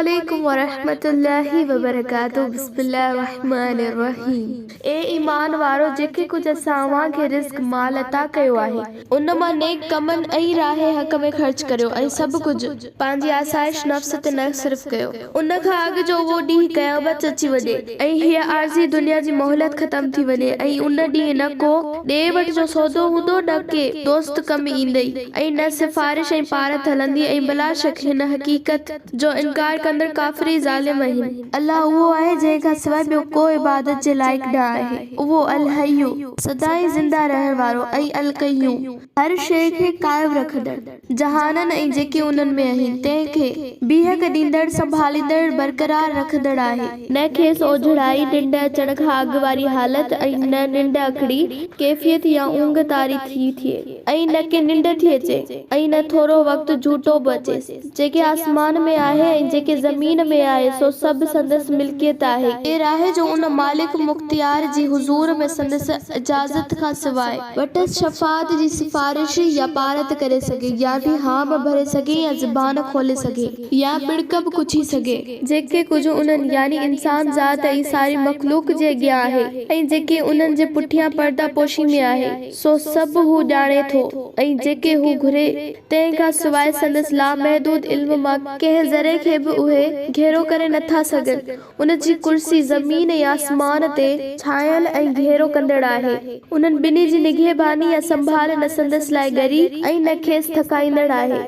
عليڪم ورحمة الله وبرڪاته بسم الله الرحمٰن الرحيم اي ايمان وارؤ! جيڪي ڪجهه اسان اوهان کي رزق، مال، عطا ڪيو آهي، ان مان نيڪ ڪمن ۽ راهه حق ۾ خرچ ڪريو ۽ سڀ ڪجهه، پنهنجي آسائش نفس تي نه صرف ڪيو. ان کان اڳ جو اهو ڏينهن، قيامت، اچي وڃي ۽ هيء عارضي دنيا جي مهلت ختم ٿي وڃي ۽ ان ڏينهن نه ڪو ڏي وٺ جو سودو هوندو نه ڪي دوست ڪم ايندئي ۽ نه سفارش ۽ پارت هلندي ۽ بلاشڪ هن حقيقت جو انڪار ڪندڙ ڪافر ئي ظالم آهن. الله اهو آهي جنهن کان سواء ٻيو ڪو عبادت جي لائق نه آهي، اهو الحي، سدائين زنده رهڻ وارو، ۽ القيوم، هر شيء کي قائم رکندڙ، جهانن ۽ جيڪي انهن ۾ آهن، تنهن کي بيهڪ ڏيندڙ، سنڀاليندڙ، برقرار رکندڙ آهي. نه کيس اوجهڙائي، ننڊ اچڻ کان اڳ واري حالت، ۽ نه ننڊ اکڙي، ڪيفيت يا اونگهه طاري ٿي ٿئي، ۽ نه ڪي ننڊ ٿي اچي، ۽ نه ٿورو وقت جهوٽو به اچيس. جيڪي آسمان ۾ آهي ۽ جيڪي زمين ۾ آهي، سو سڀ سندس ملڪيت آهي. ڪير آهي جو ان مالڪ مختيار جي حضور ۾ سندس اجازت کان سواء، وٽس شفاعت جي سفارش يا پارت ڪري سگهي، يعني هام ڀري سگهي يا زبان کولي سگهي، يا ٻڙڪ به ڪڇي سگهي. جيڪي ڪجهه انهن، يعني انسان ذات ۽ ساري مخلوق، جي اڳيان آهي ۽ جيڪي انهن جي پٺيان پرده پوشي ۾ آهي، سو سڀ هو ڄاڻي ٿو ۽ جيڪي هو گهري، تنهن کان سواء سندس لامحدود علم مان ڪنهن ذري کي به اهي گهيرو ڪري نه ٿا سگهن. ان جي ڪرسي زمين ۽ آسمان تي ڇانيل ۽ گهيرو ڪندڙ آهي. انهن ٻنهي جي نگهباني يا سنڀال نه سندس لاء ڳري ۽ نه کيس ٿڪائيندڙ آهي.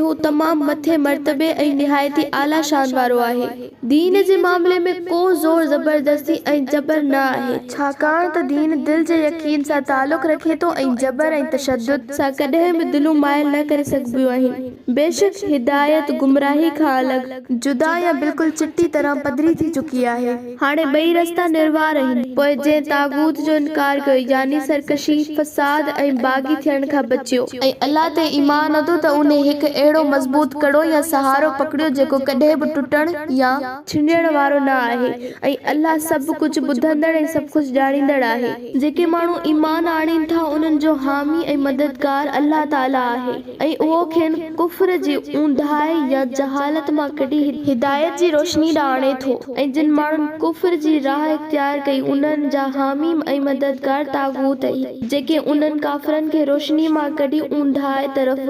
هو تمام مٿي مرتبي ۽ نهايت ئي اعليٰ شان وارو آهي. دين جي معاملي ۾ ڪو زور زبردستي ۽ جبر نه آهي، ڇاڪاڻ ته دين دل جي يقين سان تعلق رکي ٿو ۽ جبر ۽ تشدد سان ڪڏهن به دلون مائل نه ڪري سگهبيون آهن. بيشڪ هدايت گمراهي کان الڳ، جدا يا بلڪل چٽي طرح پڌري ٿي چڪي آهي. هاڻي ٻئي رستا نروار آهن. پوء جنهن طاغوت جو انڪار ڪيو، يعني سرڪشي، فساد ۽ باغي ٿيڻ کان بچيو، ۽ الله تي ايمان آندو ته انهي هڪ اهڙو مضبوط ڪڙو يا سهارو پڪڙيو جيڪو ڪڏهن به ٽٽڻ يا ڇنڊڻ وارو نه آهي ۽ الله سڀ ڪجهه ٻڌندڙ ۽ سڀ ڪجهه ڄاڻيندڙ آهي. جيڪي ماڻهو ايمان آڻين ٿا انهن جو حامي ۽ مددگار الله تعاليٰ آهي ۽ اهو کين ڪفر جي اونداهي يا جهالت مان ڪڍي هدايت جي روشني ڏانهن آڻي ٿو ۽ جن ماڻهن ڪفر جي راهه اختيار ڪئي انهن جا حامي ۽ مددگار طاغوت آهن جيڪي انهن ڪافرن کي روشني مان ڪڍي اونداهي طرف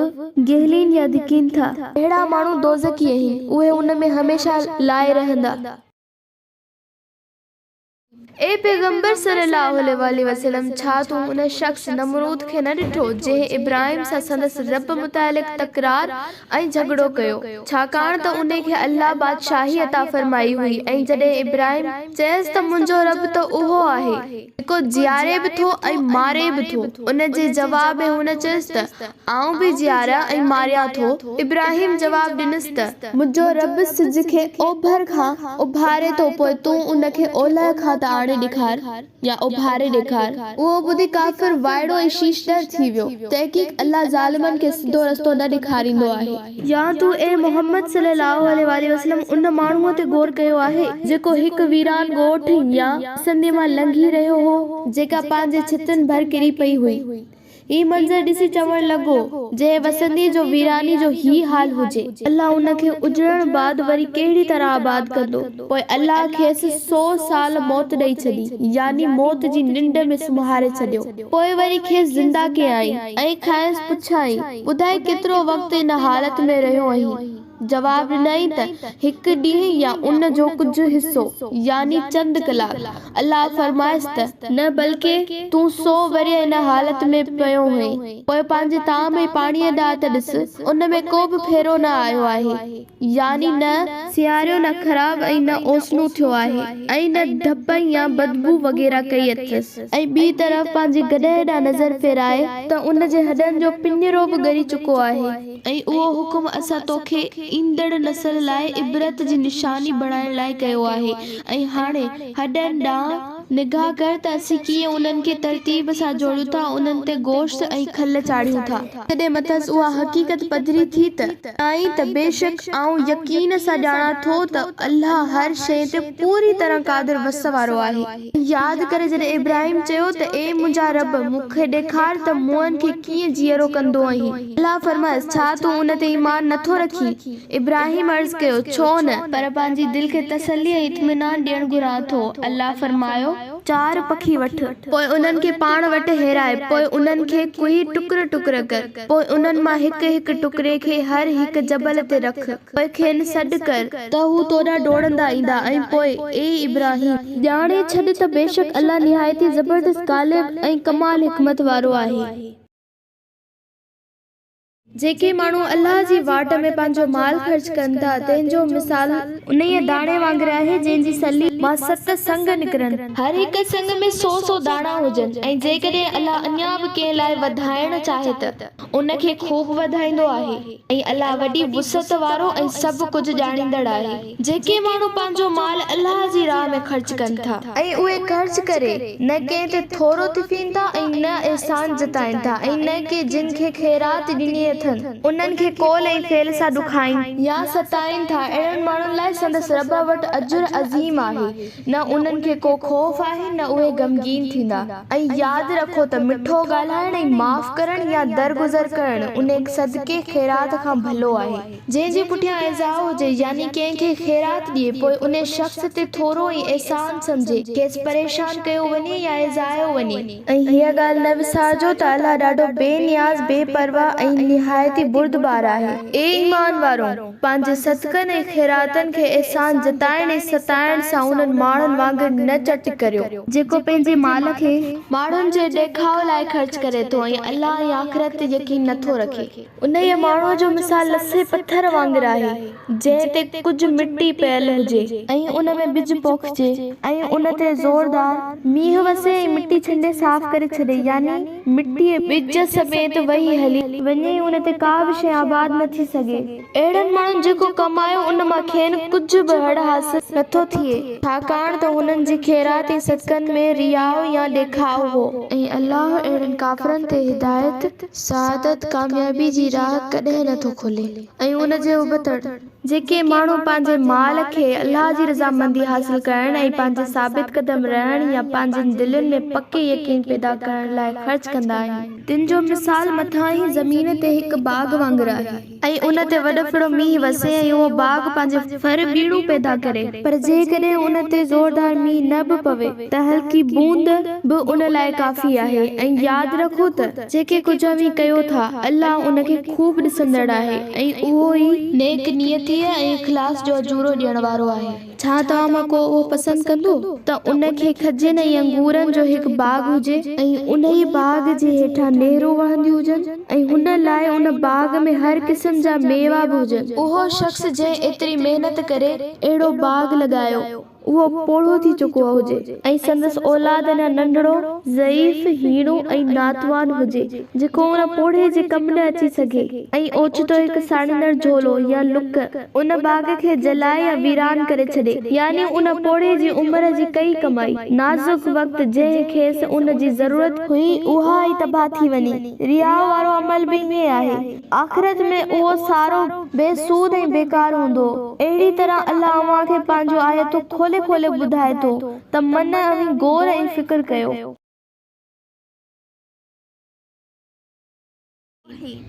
گهلين يا ڌڪين ٿا. اهڙا ماڻهو دوزخي آهن اهي ان ۾ هميشه لاء رهندا. اي پيغمبر صلّي اللّٰه عليه واٰله وسلّم! ڇا تون ان شخص، نمرود، کي نه ڏٺو، جنهن ابراهيم سان سندس ربّ متعلق تڪرار ۽ جهڳڙو ڪيو، ڇاڪاڻ ته انهي کي الله بادشاهي عطا فرمائي هئي ۽ جڏهن ابراهيم چيس ته منهنجو ربّ ته اهو آهي، جيڪو جياري به ٿو ۽ ماري به ٿو، ان جي جواب ۾ هن چيس ته آئون به جياريان ۽ ماريان ٿو، ابراهيم جواب ڏنس ته. منهنجو رب سج کي اوڀر کان اڀاري ٿو پوء تون ان کي اولهه کان ته آڻي ڏيکار يا اڀاري ڏيکار. اهو ٻڌي ڪافر وائڙو ۽ شيشدر ٿي ويو. تحقيق الله ظالمن کي سڌو رستو نه ڏيکاريندو آهي. يا تون اي محمد صلي الله عليه واٰله وسلم ان ماڻهوء تي غور ڪيو آهي، جيڪو هڪ ويران ڳوٺ يا وسنديء مان لنگهي رهيو هو، جيڪا پنهنجي ڇتن ڀر ڪري پئي هئي. هي منظر ڏسي چوڻ لڳو، جنهن وسنديء جو ويراني جو هي حال هجي. الله ان کي اجڙڻ بعد وري ڪهڙي طرح آباد ڪندو؟ پوء الله کيس سو سال موت ڏئي ڇڏي، يعني موت جي ننڊ ۾ سمهاري ڇڏيو. پوء وري کيس زنده ڪيائين ۽ کانئس پڇيائين، ٻڌاء ڪيترو وقت ان حالت ۾ رهيو آهين؟ جواب ڏنائين ته، هڪ ڏينهن يا ان جو ڪجهه حصو، يعني چند ڪلاڪ. الله فرمايس ته، نه بلڪه تون سو ورهيه ان حالت ۾ پيو هئين، پوء پنهنجي طعام ۽ پاڻيء ڏانهن ته ڏس، ان ۾ ڪو به ڦيرو نه آيو آهي، يعني نه سياريو نه خراب ۽ نه اوسنو ٿيو آهي ۽ نه ڌپ يا بدبو وغيره ڪئي اٿس. ۽ ٻي طرف پنهنجي گڏهه ڏانهن نظر ڦيرائي ته ان جي هڏن جو پڃرو به ڳري چڪو آهي. ۽ اهو حڪم اسان توکي ايندڙ نسل لاء عبرت جي نشاني بڻائڻ لاء ڪيو آهي ۽ هاڻي، هڏن ڏانهن. نگاهه ڪر ته اسين ڪيئن انهن کي ترتيب سان جوڙيون ٿا، انهن تي گوشت ۽ کل چاڙهيون ٿا. جڏهن مٿس اها حقيقت پڌري ٿي ته. چيائين ته بيشڪ آئون يقين سان ڄاڻان ٿو ته الله هر شيء تي پوري طرح قادر وس وارو آهي. ۽ ياد ڪر جڏهن ابراهيم چيو ته اي منهنجا رب! مون کي ڏيکار ته مئن کي ڪيئن جيئرو ڪندو آهين؟ الله فرمايس، ڇا تون ان تي ايمان نٿو رکين؟ ابراهيم عرض ڪيو، ڇو نه! پر پنهنجي دل کي تسلي ۽ اطمينان ڏيڻ گهران ٿو. الله فرمايو. چار پکي وٺ، پوء انهن کي پاڻ وٽ هيراء، پوء انهن کي ڪهي ٽڪر ٽڪر ڪر، پوء انهن مان هڪ هڪ ٽڪري کي هر هڪ جبل تي رک، پوء کين سڏ ڪر، ته هو توڏانهن ڊوڙندا ايندا، ۽ پوء، اي ابراهيم! ڄاڻي ڇڏ ته بيشڪ الله نهايت ئي زبردست غالب ۽ ڪمال حڪمت وارو آهي. جيڪي ماڻهو الله جي واٽ ۾ پنهنجو مال خرچ ڪن ٿا، تنهن جو مثال انهيء داڻي وانگر آهي، جنهن جي سلي مان ست سنگ نڪرن. هر هڪ سنگ ۾ سو سو داڻا هجن ۽ جيڪڏهن الله اڃا به ڪنهن لاء وڌائڻ چاهي ته ان کي خوب وڌائيندو آهي ۽ الله وڏي وسعت وارو ۽ سڀ ڪجهه ڄاڻيندڙ آهي. جيڪي ماڻهو پنهنجو مال الله جي راهه ۾ خرچ ڪن ٿا. ۽ اهي خرچ ڪري نه ڪنهن تي ٿورو ٿڦين ٿا ۽ نه احسان جتائين ٿا ۽ نه ڪي جن کي خيرات ڏني اٿن، انهن کي قول ۽ فعل سان ڏکائين يا ستائين ٿا، اهڙن ماڻهن لاء سندس رب وٽ اجر عظيم آهي، نه انهن کي ڪو خوف آهي نه اهي غمگين ٿيندا. ۽ ياد رکو ته مٺو ڳالهائڻ ۽ معاف ڪرڻ يا درگذر ڪرڻ انهي صدقي، خيرات، کان ڀلو آهي. جنهن جي پٺيان ايذاء هجي يعني ڪنهن کي خيرات ڏئي پوء انهي شخص تي ٿورو ۽ احسان سمجهي کيس پريشان ڪيو وڃي يا ايذايو وڃي. ۽ هيء ڳالهه نه وسارجو ته الله ڏاڍو بي نياز، بي پرواهه ۽ نهايت ئي بردبار آهي. اي ايمان وارؤ! پنهنجي صدقن ۽ خيراتن کي احسان جتائڻ ۽ ستائڻ سان انهن ماڻهن وانگر نه چٽ ڪريو. جيڪو پنهنجي مال کي ماڻهن جي ڏيکاء لاء خرچ ڪري ٿو ۽ الله ۽ آخرت تي يقين نٿو رکي. انهيء ماڻهوء جو مثال لسي پٿر وانگر آهي، جنهن تي ڪجهه مٽي پيل هجي. ۽ ان ۾ ٻج پوکجي ۽ ان تي زوردار مينهن وسي ۽ مٽي ڇنڊي صاف ڪري ڇڏي، يعني مٽي ٻج سميت وهي هلي وڃي ۽ ان تي ڪا به شيء آباد نه ٿي سگهي. اهڙن ماڻهن جيڪو ڪمايو ان مان کين ڪجهه به هڙ حاصل نه ٿو ٿئي، ڇاڪاڻ ته هنن جي خيرات ۽ صدقن ۾ رياء يا ڏيکاء هو. ۽ الله اهڙن ڪافرن تي هدايت سعادت، ڪاميابي، جي راهه ڪڏهن نه ٿو کولي. ۽ ان جي ابتڙ، جيڪي ماڻهو پنهنجي مال کي الله جي رضامندي حاصل ڪرڻ ۽ پنهنجي ثابت قدم رهڻ يا پنهنجين دلين ۾ پڪي يقين پيدا ڪرڻ لاء خرچ ڪندا آهن، تن جو مثال مٿاهين زمين تي هڪ باغ وانگر آهي. ۽ ان تي وڏڦڙو مينهن وسي ۽ اهو باغ پنهنجي ڦر ٻيڻو پيدا ڪري. پر جيڪڏهن ان تي زوردار مينهن نه به پوي ته هلڪي بوند به ان لاء ڪافي آهي ۽ ياد رکو ته جيڪي ڪجهه اوهين ڪيو ٿا الله ان کي خوب ڏسندڙ آهي ۽ اهو ئي نيڪ نيتيء ۽ اخلاص جو اجورو ڏيڻ وارو آهي. ڇا توهان مان ڪو اهو پسند ڪندو ته ان کي کجين ۽ انگورن جو هڪ باغ هجي ۽ انهيء باغ جي هيٺان نهرون وهنديون هجن ۽ هن لاء ان باغ ۾ هر قسم جا ميوا به هجن؟ اهو شخص جنهن ايتري محنت ڪري اهڙو باغ لڳايو، اهو پوڙهو ٿي چڪو هجي ۽ سندس اولاد اڃا ننڍڙو، ضعيف، هيڻو ۽ ناتوان هجي، جيڪو ان پوڙهي جي ڪم نه اچي سگهي ۽ اوچتو هڪ ساڙيندڙ جهولو يا لڪ ان باغ کي جلائي يا ويران ڪري ڇڏي، يعني ان پوڙهي جي عمر جي ڪئي ڪمائي، نازڪ وقت جنهن کيس ان جي ضرورت هئي اها ئي تباهه ٿي وڃي. رياء وارو عمل به ائين آهي. آخرت ۾ اهو سارو بي سود ۽ بيڪار هوندو. اهڙي طرح الله اوهان کي پنهنجون آيتون کولي کولي ٻڌائي ٿو ته من اوهين غور ۽ فڪر ڪيو.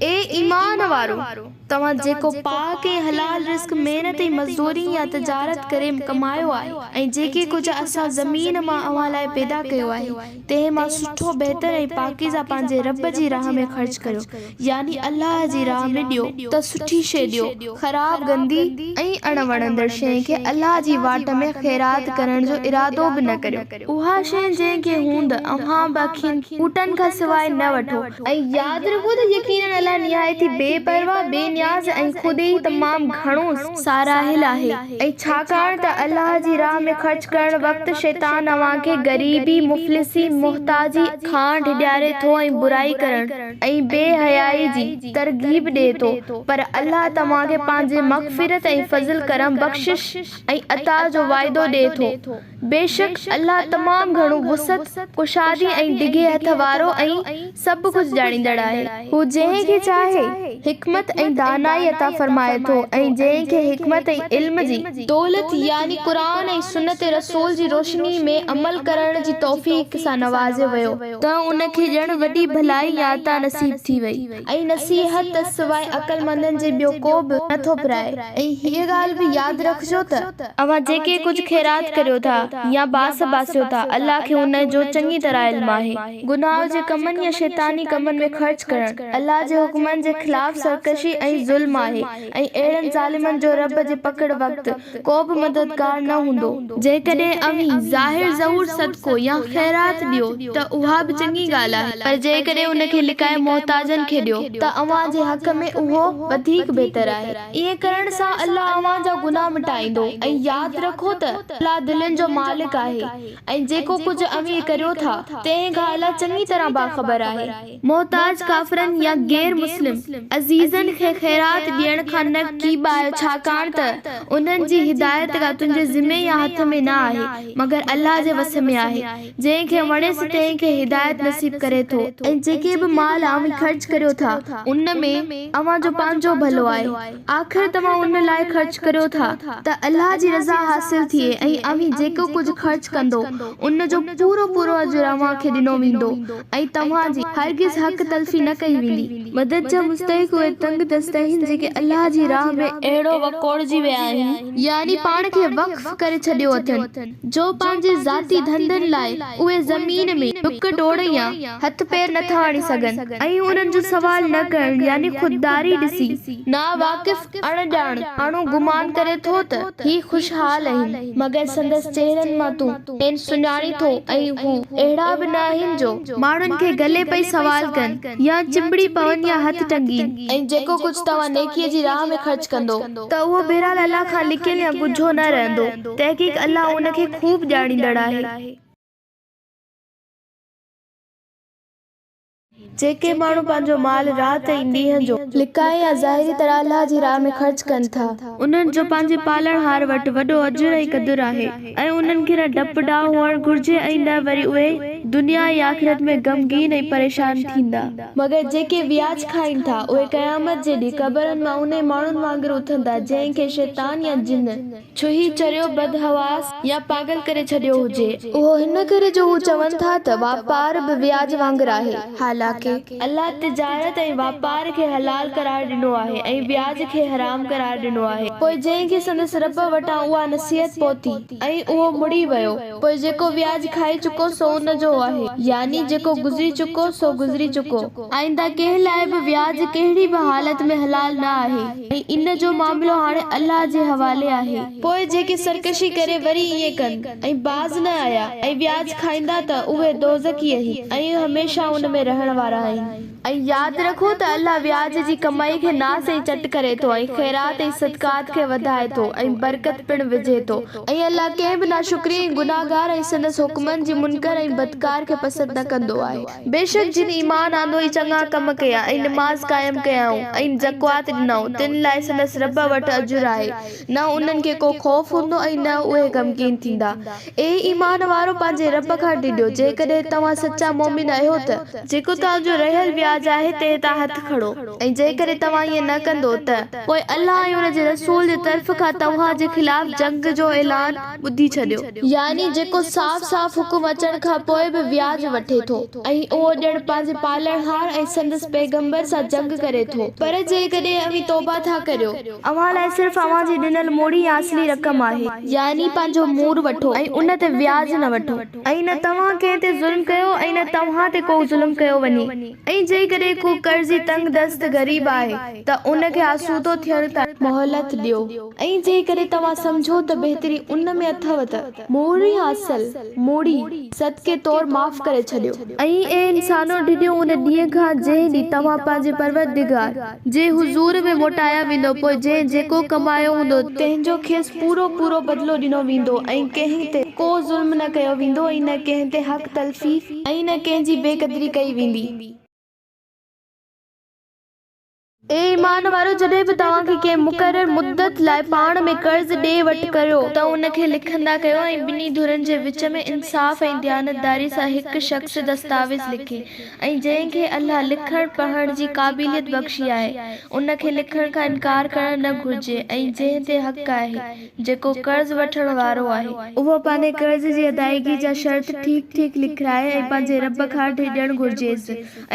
اي ايمان وارؤ! توهان جيڪو پاڪ ۽ حلال رزق محنت ۽ مزدوري يا تجارت ڪري ڪمايو آهي ۽ جيڪي ڪجهه اسان زمين مان اوهان لاء پيدا ڪيو آهي، تنهن مان سٺو، بهتر ۽ پاڪيزه پنهنجي رب جي راهه ۾ خرچ ڪريو، يعني الله جي راهه ۾ ڏيو ته سٺي شيء ڏيو، خراب، گندي ۽ اڻ وڻندڙ شيء کي الله جي واٽ ۾ خيرات ڪرڻ جو ارادو به نه ڪريو. اها شيء جنهن کي هوند اوهان به اکين ٻوٽن کان سواء نه وٺو. ۽ ياد رکو ته يقيناً يقيناً الله نهايت ئي بي پرواهه، بي نياز ۽ خود ئي تمام گهڻو ساراهيل آهي. ۽ ڇاڪاڻ ته الله جي راهه ۾ خرچ ڪرڻ وقت شيطان اوهان کي غريبي، مفلسي، محتاجي، کان ڊيڄاري ٿو ۽ برائي ڪرڻ ۽ بي حيائي جي ترغيب ڏئي ٿو، پر الله توهان کي پنهنجي مغفرت ۽ فضل ڪرم، بخشش ۽ عطا جو وعدو ڏئي ٿو. بيشڪ الله تمام گهڻو وسعت، ڪشادي ۽ ڊگهي هٿ وارو ۽ سڀ ڪجهه ڄاڻيندڙ آهي. هو جنهن کي چاهي، حڪمت ۽ دانائي عطا فرمائي ٿو ۽ جنهن کي حڪمت ۽ علم جي. دولت يعني قرآن ۽ سنت رسول جي روشني ۾ عمل ڪرڻ جي توفيق سان نوازيو ويو. ته ان کي ڄڻ وڏي ڀلائي يا عطا نصيب ٿي وئي. ۽ نصيحت ته سواء عقلمندن جي ٻيو ڪو به نه ٿو پرائي. ۽ هيء ڳالهه به ياد رکجو ته. اوهان جيڪي ڪجهه خيرات ڪريو ٿا يا باس باسيو ٿا، الله کي ان جو چڱي طرح علم آهي. گناهه جي ڪمن يا شيطاني ڪمن ۾ خرچ ڪرڻ، الله جي حڪمن جي خلاف سرڪشي ۽ ظلم آهي ۽ اهڙن ظالمن جو رب جي پڪڙ وقت ڪو به مددگار نه هوندو. جيڪڏهن اوهين ظاهر ظهور صدقو يا خيرات ڏيو ته اها به چڱي ڳالهه آهي، پر جيڪڏهن ان کي لڪائي محتاجن کي ڏيو ته اوهان جي حق ۾ اهو وڌيڪ بهتر آهي. ائين ڪرڻ سان الله اوهان جا گناهه مٽائيندو ۽ ياد رکو ته الله دلين جو مالڪ آهي ۽ جيڪو ڪجهه اوهين ڪريو ٿا تنهن کان الله چڱي طرح باخبر آهي. محتاج ڪافرن يا غير مسلم عزيزن کي خيرات ڏيڻ کان نه ڪيٻايو ڇاڪاڻ ته انهن جي هدايت ڪا تنهنجي ذمي يا هٿ ۾ نه آهي مگر الله جي وس ۾ آهي جنهن کي وڻيس تنهن کي هدايت نصيب ڪري ٿو. ۽ جيڪي به مال اوهين خرچ ڪريو ٿا ان ۾. اوهان جو پنهنجو ڀلو آهي. آخر توهان ان لاء خرچ ڪريو ٿا ته الله جي رضا حاصل ٿئي ۽ اوهين جيڪو ڪجهه خرچ ڪندو ان جو پورو پورو اجر اوهان کي ڏنو ويندو ۽ توهان جي هرگز حق تلفي نه ڪئي ويندي. مدد جا مستحق اهي تنگ دست آهن جيڪي الله جي راهه ۾. اهڙو وڪوڙجي ويا آهن. يعني پاڻ کي وقف ڪري ڇڏيو اٿن، جو پنهنجي ذاتي ڌنڌن لاء اهي زمين ۾ ڊڪ ڊوڙ يا. هٿ پير نٿا هڻي سگهن ۽ انهن جو سوال نه ڪرڻ يعني خودداري ڏسي، ناواقف، اڻ ڄاڻ، ماڻهو گمان ڪري ٿو ته هي خوشحال آهن، مگر سندس چهرن مان تون کين سڃاڻين ٿو ۽ هو اهڙا به نه آهن جو. ماڻهن کي گلي پئي سوال ڪن يا چنبڙي پون يا هٿ ٽنگين. ۽ جيڪو ڪجهه توهان نيڪيء جي راهه ۾ خرچ ڪندو. ته اهو بهرحال الله کان لڪيل يا ڳجهو نه رهندو، تحقيق الله ان کي خوب ڄاڻيندڙ آهي. جيڪي ماڻهو پنهنجو مال رات ۽ ڏينهن جو. لڪائي يا ظاهري طرح الله جي راهه ۾ خرچ ڪن ٿا. انهن جو پنهنجي پالڻهار وٽ وڏو اجر ۽ قدر آهي ۽ انهن کي نه ڊپ ڊاء هئڻ گهرجي ۽ نه وري اهي دنيا ۽ آخرت ۾ غمگين ۽ پريشان ٿيندا. مگر جيڪي وياج کائين ٿا، اهي قيامت جي ڏينهن قبرن مان انهي ماڻهن وانگر اٿندا، جنهن کي شيطان يا جن. ڇهي، چريو، بدحواس يا پاڳل ڪري ڇڏيو هجي. اهو هن ڪري جو هو چون ٿا ته واپار به وياج وانگر آهي، حالانڪه. الله تجارت ۽ واپار کي حلال قرار ڏنو آهي ۽ وياج کي حرام قرار ڏنو آهي. پوء جنهن کي سندس رب وٽان اها نصيحت پهتي ۽ اهو مڙي ويو، پوء جيڪو وياج کائي چڪو سو ان جو آهي، يعني جيڪو گذري چڪو سو گذري چڪو. آئنده ڪنهن لاء به وياج ڪهڙي به حالت ۾ حلال نه آهي. ۽ ان جو معاملو هاڻي الله جي حوالي آهي. پوء جيڪي سرڪشي ڪري وري ائين ڪن ۽ باز نه آيا ۽ وياج کائيندا ته اهي دوزخي آهن ۽ هميشه ان ۾ رهڻ وارا آهن. ۽ ياد رکو ته الله وياج جي ڪمائي کي ناس ۽ چٽ ڪري ٿو ۽ خيرات ۽ صدقات کي وڌائي ٿو ۽ برڪت پڻ وجهي ٿو ۽ الله ڪنهن به ناشڪري ۽ گنهگار ۽ سندس حڪمن جي منڪر ۽ بدڪار کي پسند نه ڪندو آهي. بيشڪ جن ايمان آندو ۽ چڱا ڪم ڪيا ۽ نماز قائم ڪيائون ۽ زڪوات ڏنائون، تن لاء سندس رب وٽ اجر آهي، نه انهن کي ڪو خوف هوندو ۽ نه اهي غمگين ٿيندا. اي ايمان وارؤ! پنهنجي رب کان ڊڄو، جيڪڏهن توهان سچا مؤمن آهيو ته. جيڪو توهان جو رهيل وياج آهي تنهن تان هٿ کڻو ۽ جيڪڏهن توهان ائين نه ڪندو ته، پوء الله ۽ ان جي رسول جي طرف کان توهان جي خلاف جنگ جو اعلان ٻڌي ڇڏيو. يعني جيڪو صاف صاف حڪم اچڻ کان پوء به وياج وٺي ٿو ۽ اهو ڄڻ پنهنجي پالڻهار ۽ سندس پيغمبر سان جنگ ڪري ٿو. پر جيڪڏهن اوهين توبه ٿا ڪريو. اوهان لاء صرف اوهان جي ڏنل موڙي يا اصلي رقم آهي. يعني پنهنجو مور وٺو ۽ ان تي وياج نه وٺو. ۽ نه توهان ڪنهن تي ظلم ڪيو ۽ نه توهان تي ڪو ظلم ڪيو وڃي. ۽ جيڪڏهن ڪو قرضي تنگ دست غريب آهي ته ان کي آسودو ٿيڻ تائين مهلت ڏيو ۽ جيڪڏهن توهان سمجهو ته بهتري ان ۾ اٿو ته موڙي حاصل، موڙي، صدقي طور معاف ڪري ڇڏيو. ۽ اي انسانو! ڊڄو ان ڏينهن کان جنهن ڏينهن توهان پنهنجي پروردگار جي حضور ۾ موٽايا ويندؤ، پوء جنهن جيڪو ڪمايو هوندو، تنهن جو کيس پورو پورو بدلو ڏنو ويندو ۽ ڪنهن تي ڪو ظلم نه ڪيو ويندو ۽ نه ڪنهن تي حق تلفي ۽ نه ڪنهن جي بي قدري ڪئي ويندي. اي ايمان وارؤ! جڏهن به توهان کي ڪنهن مقرر مدت لاء پاڻ ۾ قرض ڏي وٺ ڪريو، ته ان کي لکندا ڪيو ۽ ٻنهي ڌرين جي وچ ۾ انصاف ۽ ديانتداري سان هڪ شخص دستاويز لکي ۽ جنهن کي الله لکڻ پڙهڻ جي قابليت بخشي آهي، ان کي لکڻ کان انڪار ڪرڻ نه گهرجي ۽ جنهن تي حق آهي، جيڪو قرض وٺڻ وارو آهي. اهو پنهنجي قرض جي ادائيگي جا شرط ٺيڪ ٺيڪ لکرائي ۽ پنهنجي رب کان ڊڄڻ گهرجيس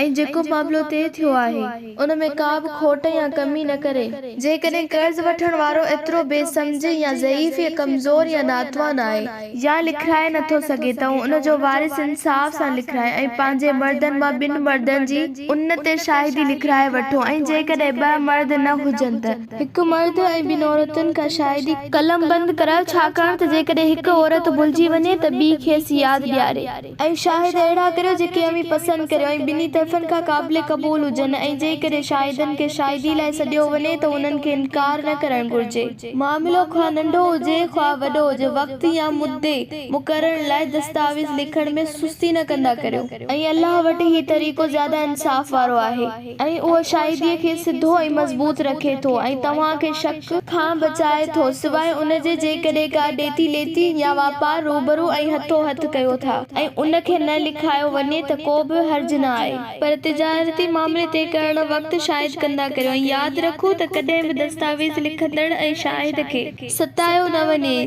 ۽ جيڪو معاملو طئي ٿيو آهي، ان ۾ ڪا به کوٽ يا ڪمي نه ڪري. جيڪڏهن قرض وٺڻ وارو ايترو بي سمجهه يا ضعيف يا ڪمزور يا ناتوان آهي، يا لکرائي نه ٿو سگهي ته ان جو وارث انصاف سان لکرائي ۽ پنهنجي مردن مان ٻن مردن جي ان تي شاهدي لکرائي وٺو ۽ جيڪڏهن ٻه مرد نه هجن ته هڪ مرد ۽ ٻن عورتن کان شاهدي قلمبند ڪرايو ڇاڪاڻ ته جيڪڏهن هڪ عورت ڀلجي وڃي ته ٻي کيس ياد ڏياري. ۽ شاهد اهڙا ڪريو جيڪي اوهين پسند ڪريو ۽ ٻنهي طرفن کان قابل قبول هجن ۽ جيڪڏهن شاهدن کي شاهدي لاء سڏيو وڃي ته انهن کي انڪار نه ڪرڻ گهرجي. معاملو خواه ننڍو هجي خواه وڏو هجي وقت يا مدي مقرر لاء دستاويز لکڻ ۾ سستي نه ڪندا ڪريو. ۽ الله وٽ هي طريقو زياده انصاف وارو آهي ۽ اهو شاهديء کي سڌو ۽ مضبوط رکي ٿو ۽ توهان کي شڪ کان بچائي ٿو سواء ان جي جيڪڏهن ڪا ڏيتي ليتي يا واپار روبرو ۽ هٿو هٿ ڪيو ٿا ۽ ان کي نه لکايو وڃي ته ڪو به حرج نه آهي. پر تجارتي معاملي طئي ڪرڻ وقت شاهد ڪندا ڪريو ۽ ياد رکو ته ڪڏهن به دستاويز لکندڙ ۽ شاهد کي ستايو نه وڃي.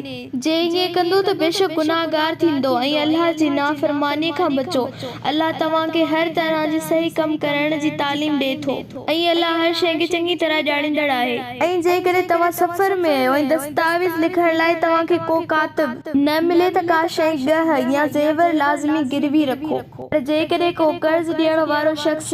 جي ائين ڪندو ته بيشڪ گنهگار ٿيندو ۽ الله جي نافرمانيء کان بچو، الله توهان کي هر طرح جي صحيح ڪم ڪرڻ جي تعليم ڏئي ٿو ۽ الله هر شيء کي چڱي طرح ڄاڻيندڙ آهي. ۽ جيڪڏهن توهان سفر ۾ آهيو ۽ دستاويز لکڻ لاء توهان کي ڪو ڪاتب نه ملي ته ڪا شيء ڳهه يا زيور لازمي گروي رکو. پر جيڪڏهن ڪو قرض ڏيڻ وارو شخص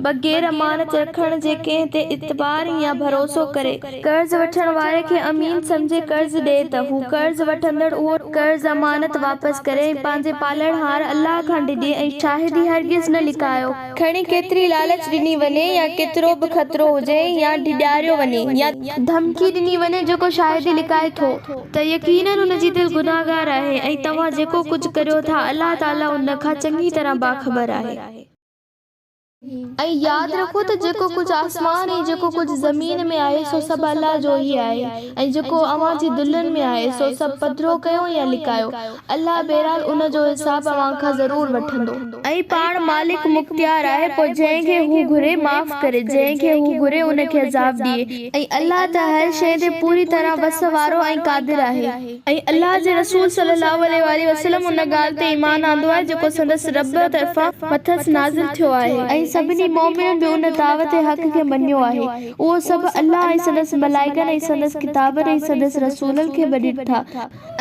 بغير امانت رکڻ جي ڪنهن تي اعتبار يا ڀروسو ڪري قرض وٺڻ واري کي امين سمجهي قرض ڏئي ته هو قرض وٺندڙ اهو قرض امانت واپس ڪري ۽ پنهنجي پالڻهار الله کان ڊڄي ۽ شاهدي هرگز نه لڪايو. کڻي ڪيتري لالچ ڏني وڃي يا ڪيترو به خطرو هجي يا ڊيڄاريو وڃي يا ڌمڪي ڏني وڃي جيڪو شاهدي لڪائي ٿو ته يقيناً ان جي دل گنهگار آهي ۽ توهان جيڪو ڪجهه ڪريو ٿا الله تعالي ان کان چڱي طرح باخبر آهي. ۽ ياد رکو ته جيڪو ڪجهه آسمان ۽ جيڪو ڪجهه زمين ۾ آهي سو سڀ الله جو ئي آهي ۽ جيڪو اوهان جي دلين ۾ آهي سو سڀ پڌرو ڪيو يا لڪايو الله بهرحال ان جو حساب اوهان کان ضرور وٺندو. ۽ پاڻ مالڪ مختيار آهي پوء جنهن کي هو گهري معاف ڪري جنهن کي هو گهري ان کي عذاب ڏئي ۽ الله ته هر شيء تي پوري طرح وس وارو ۽ قادر آهي. ۽ الله جي رسول صلّي الله عليه واٰله وسلّم ان ڳالهه تي ايمان آندو آهي جيڪو سندس ربّ طرفان مٿس نازل ٿيو آهي. ۽ سڀني مؤمنن به ان دعوت حق کي مڃيو آهي، اهو سڀ الله ۽ سندس ملائڪن ۽ سندس ڪتابن ۽ سندس رسولن کي مڃين ٿا،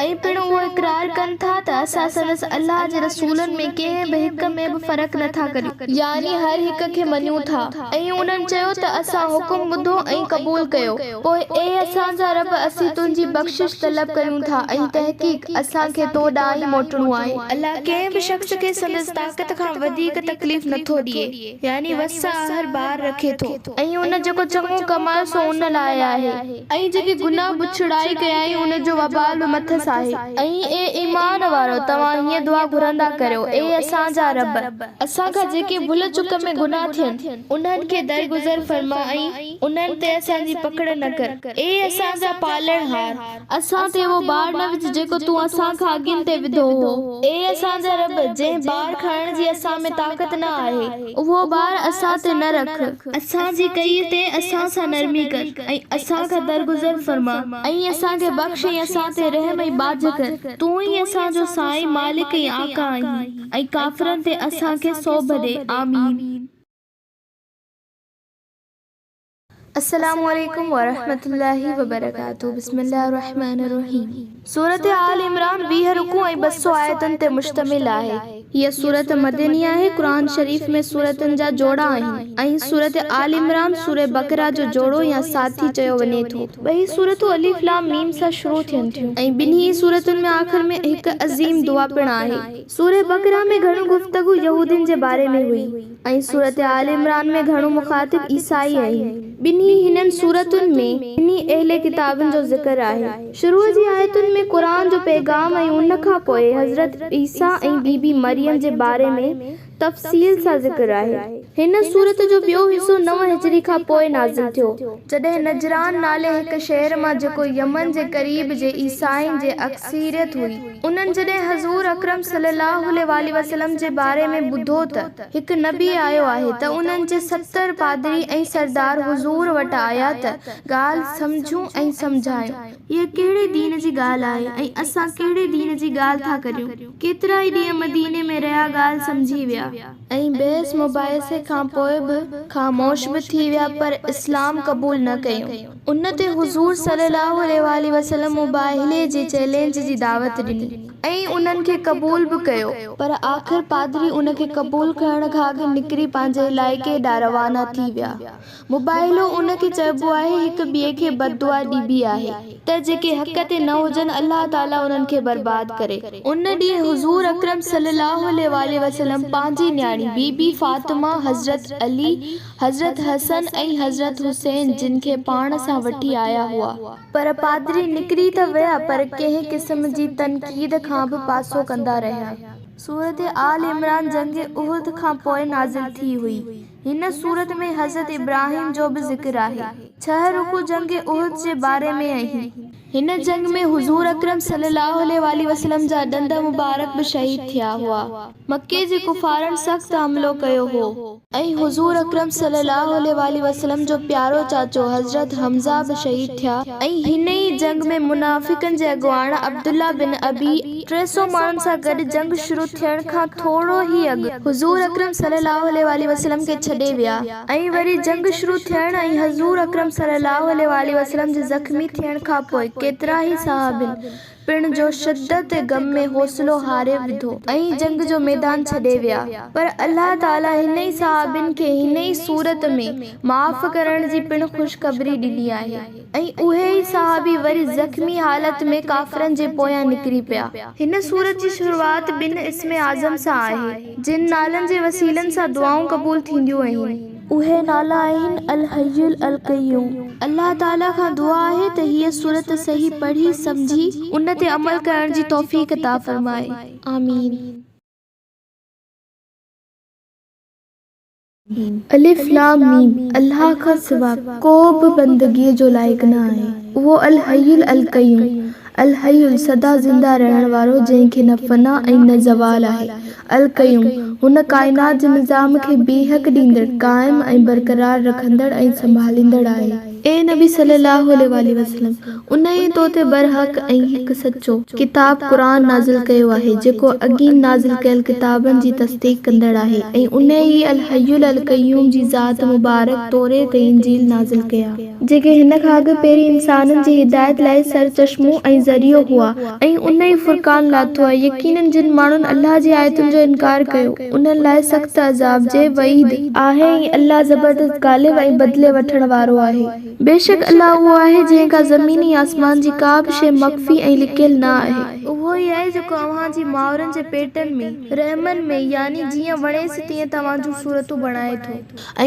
۽ پڻ اهو اقرار ڪن ٿا ته اسان سندس، الله جي، رسولن ۾ ڪنهن به هڪ ۾ به فرق نه ٿا ڪريون، يعني هر هڪ کي مڃون ٿا. ۽ انهن چيو ته اسان حڪم ٻڌو ۽ قبول ڪيو، پوء اي اسان جا رب اسين تنهنجي بخشش طلب ڪريون ٿا ۽ تحقيق اسان کي تو ڏانهن ئي موٽڻو آهي. الله ڪنهن به شخص کي سندس طاقت کان وڌيڪ تڪليف نه ٿو ڏئي، يعني وس آهر بار رکي ٿو. ۽ ان جيڪو چڱو ڪمايو سو ان لاء آهي. ۽ جيڪي گناهه بڇڙائي ڪيائين ان جو وبال به مٿس آهي. ۽ اي ايمان وارؤ! توهان هيء دعا گهرندا ڪريو، اي اسان جا رب! اسان کان جيڪي ڀل چڪ ۾ گناهه ٿين، انهن کي درگذر فرما ۽ انهن تي اسان جي پڪڙ نه ڪر. اي اسان جا پالڻهار! اسان تي اهو بار نه وجهه جيڪو تون اسان کان اڳين تي وڌو هو. اي اسان جا رب! جنهن بار کڻڻ جي اسان ۾ طاقت نه آهي، اهو بار اسان تي نه رک. اسان جي ڪئي تي اسان سان نرمي ڪر ۽ اسان کان درگذر فرما ۽ اسان کي بخش ۽ اسان تي رحم ۽ ٻاجهه ڪر، تون ئي اسان جو سائين، مالڪ ۽ آقا آهين ۽ ڪافرن تي اسان کي سوڀ ڏي. آمين. السلام عليڪم ورحمة الله وبرڪاته بسم الله الرحمن الرحيم سورة آل عمران 20 رڪوع ۽ 200 آيتن تي مشتمل آهي. هيء سورت مدني آهي. قرآن شريف ۾ سورتن جا جوڙا آهن ۽ سورة آل عمران سورة بقره جو جوڙو يا ساٿي چيو وڃي ٿو. ٻئي سورتون الف لام ميم سان شروع ٿين ٿيون ۽ ٻنهي ئي سورتن ۾ آخر ۾ هڪ عظيم دعا پڻ آهي. سورة بقره ۾ گهڻو گفتگو يهودين جي باري ۾ هئي ۽ سورة آل عمران ۾ گهڻو مخاطب عيسائي آهن. ٻنهي هنن سورتن ۾ ٻنهي اهل ڪتابن جو ذڪر آهي. شروع جي آيتن ۾ قرآن جو پيغام ۽ ان کان پوء حضرت عيسيٰ ۽ بي بي مريم جي باري ۾ تفصيل سان ذڪر آهي. هن سورت جو ٻيو حصو نو هجري کان پوء نازل ٿيو، جڏهن نجران نالي هڪ شهر مان جيڪو يمن جي قريب جي عيسائين جي اڪثريت هئي، انهن جڏهن حضور اڪرم صلي الله عليه واٰله وسلم جي باري ۾ ٻڌو ته هڪ نبي آيو آهي ته انهن جي 70 پادري ۽ سردار حضور وٽ آيا ته ڳالهه سمجهون ۽ سمجهايون. هيء ڪهڙي دين جي ڳالهه آهي ۽ اسان ڪهڙي دين جي ڳالهه ٿا ڪريون؟ ڪيترا ئي ڏينهن مديني ۾ رهيا ڳالهه سمجهي ويا. ۽ بحث مباحثي کان پوء به خاموش به ٿي ويا پر اسلام قبول نه ڪيون. ان تي حضور صلي الله عليه واٰله وسلم مباهلي جي چئلينج جي دعوت ڏني ۽ انهن کي قبول به ڪيو. پر آخر پادري ان کي قبول ڪرڻ کان اڳ نڪري پنهنجي علائقي ڏانهن روانا ٿي ويا. مباهلو ان کي چئبو آهي هڪ ٻئي کي بددعا ڏبي آهي ته جيڪي حق تي نه هجن الله تعالي انهن کي برباد ڪري. ان ڏينهن حضور اڪرم صلي الله عليه واٰله وسلم پنهنجي نياڻي بي بي فاطمه، حضرت علي، حضرت حسن ۽ حضرت حسين جن کي پاڻ سان وٺي آيا هئا. پر پادري نڪري ته ويا پر ڪنهن قسم جي تنقيد کان به پاسو ڪندا رهيا. سورة آل عمران جنگ احد کان پوء نازل ٿي هئي. هن سورت ۾ حضرت ابراهيم جو به ذڪر آهي. ڇهه رڪوع جنگ احد جي باري ۾ اهي. هن جنگ ۾ حضور اڪرم صلي الله عليه واٰله وسلم جا ڏند مبارڪ به شهيد ٿيا هئا. مڪي جي ڪفارن سخت حملو ڪيو هو. ۽ حضور اڪرم صلي الله عليه واٰله وسلم جو پيارو چاچو حضرت حمزه به شهيد ٿيا. ۽ هن ئي جنگ ۾ منافقن جي اڳواڻ عبدالله بن ابي 300 ماڻهن سان گڏ جنگ شروع ٿيڻ کان ٿورو ئي اڳ حضور اڪرم صلي الله عليه واٰله وسلم کي ڇڏي ويا ۽ وري جنگ شروع ٿيڻ ۽ حضور اڪرم صلي الله عليه واٰله وسلم جي زخمي ٿيڻ کان پوء ڪيترا ئي صحابين پڻ جو شدت غم ۾ حوصلو هاري وڌو ۽ جنگ جو ميدان ڇڏي ويا پر الله تعالي هن ئي صحابين کي هن ئي صورت ۾ معاف ڪرڻ جي پڻ خوشخبري ڏني آهي. ۽ اهي ئي صحابي وري زخمي حالت ۾ ڪافرن جي پويان نڪري پيا. هن سورت جي شروعات ٻن اسم اعظم سان آهي، جن نالن جي وسيلن سان دعائون قبول ٿينديون اهن. اهي نالا آهن، الحي القيوم. الله تعاليٰ کان دعا آهي ته هيء سورت صحيح پڙهي، سمجهي، ان تي عمل ڪرڻ جي توفيق عطا فرمائي. آمين. الف لام ميم، الله کان سوا ڪو به بندگيء جو لائق نه آهي، اهو الحي القيوم، الحي سدا زنده رهڻ وارو جنهن کي نه فنا ۽ نه زوال آهي، القيوم، هن ڪائنات جي نظام کي بيهڪ ڏيندڙ، قائم ۽ برقرار رکندڙ ۽ سنڀاليندڙ آهي. اي نبي صلّي اللّٰه عليه واٰله وسلّم! انهيء تو تي برحق ۽ هڪ سچو، ڪتاب، قرآن، نازل ڪيو آهي، جيڪو اڳين نازل ڪيل ڪتابن جي تصديق ڪندڙ آهي ۽ انهيء ئي الحي القيوم جي ذات مبارڪ توريت ۽ انجيل نازل ڪيا، جيڪي هن کان اڳ پهرين انسانن جي هدايت لاء سرچشمو ۽ ذريعو هئا ۽ انهيء فرقان لاٿو آهي. يقيناً جن ماڻهن الله جي آيتن جو انڪار ڪيو، انهن لاء سخت عذاب، جي وعيد، آهي ۽ الله زبردست غالب ۽ بدلي وٺڻ وارو آهي. بيشڪ الله اهو آهي جنهن کان زمين ۽ آسمان جي ڪا به شيء مخفي ۽ لڪيل نه آهي. اهو ئي آهي جيڪو اوهان جي مائرن جي پيٽن ۾، رحمن ۾، يعني جيئن وڻيس تيئن توهان جون صورتون بڻائي ٿو.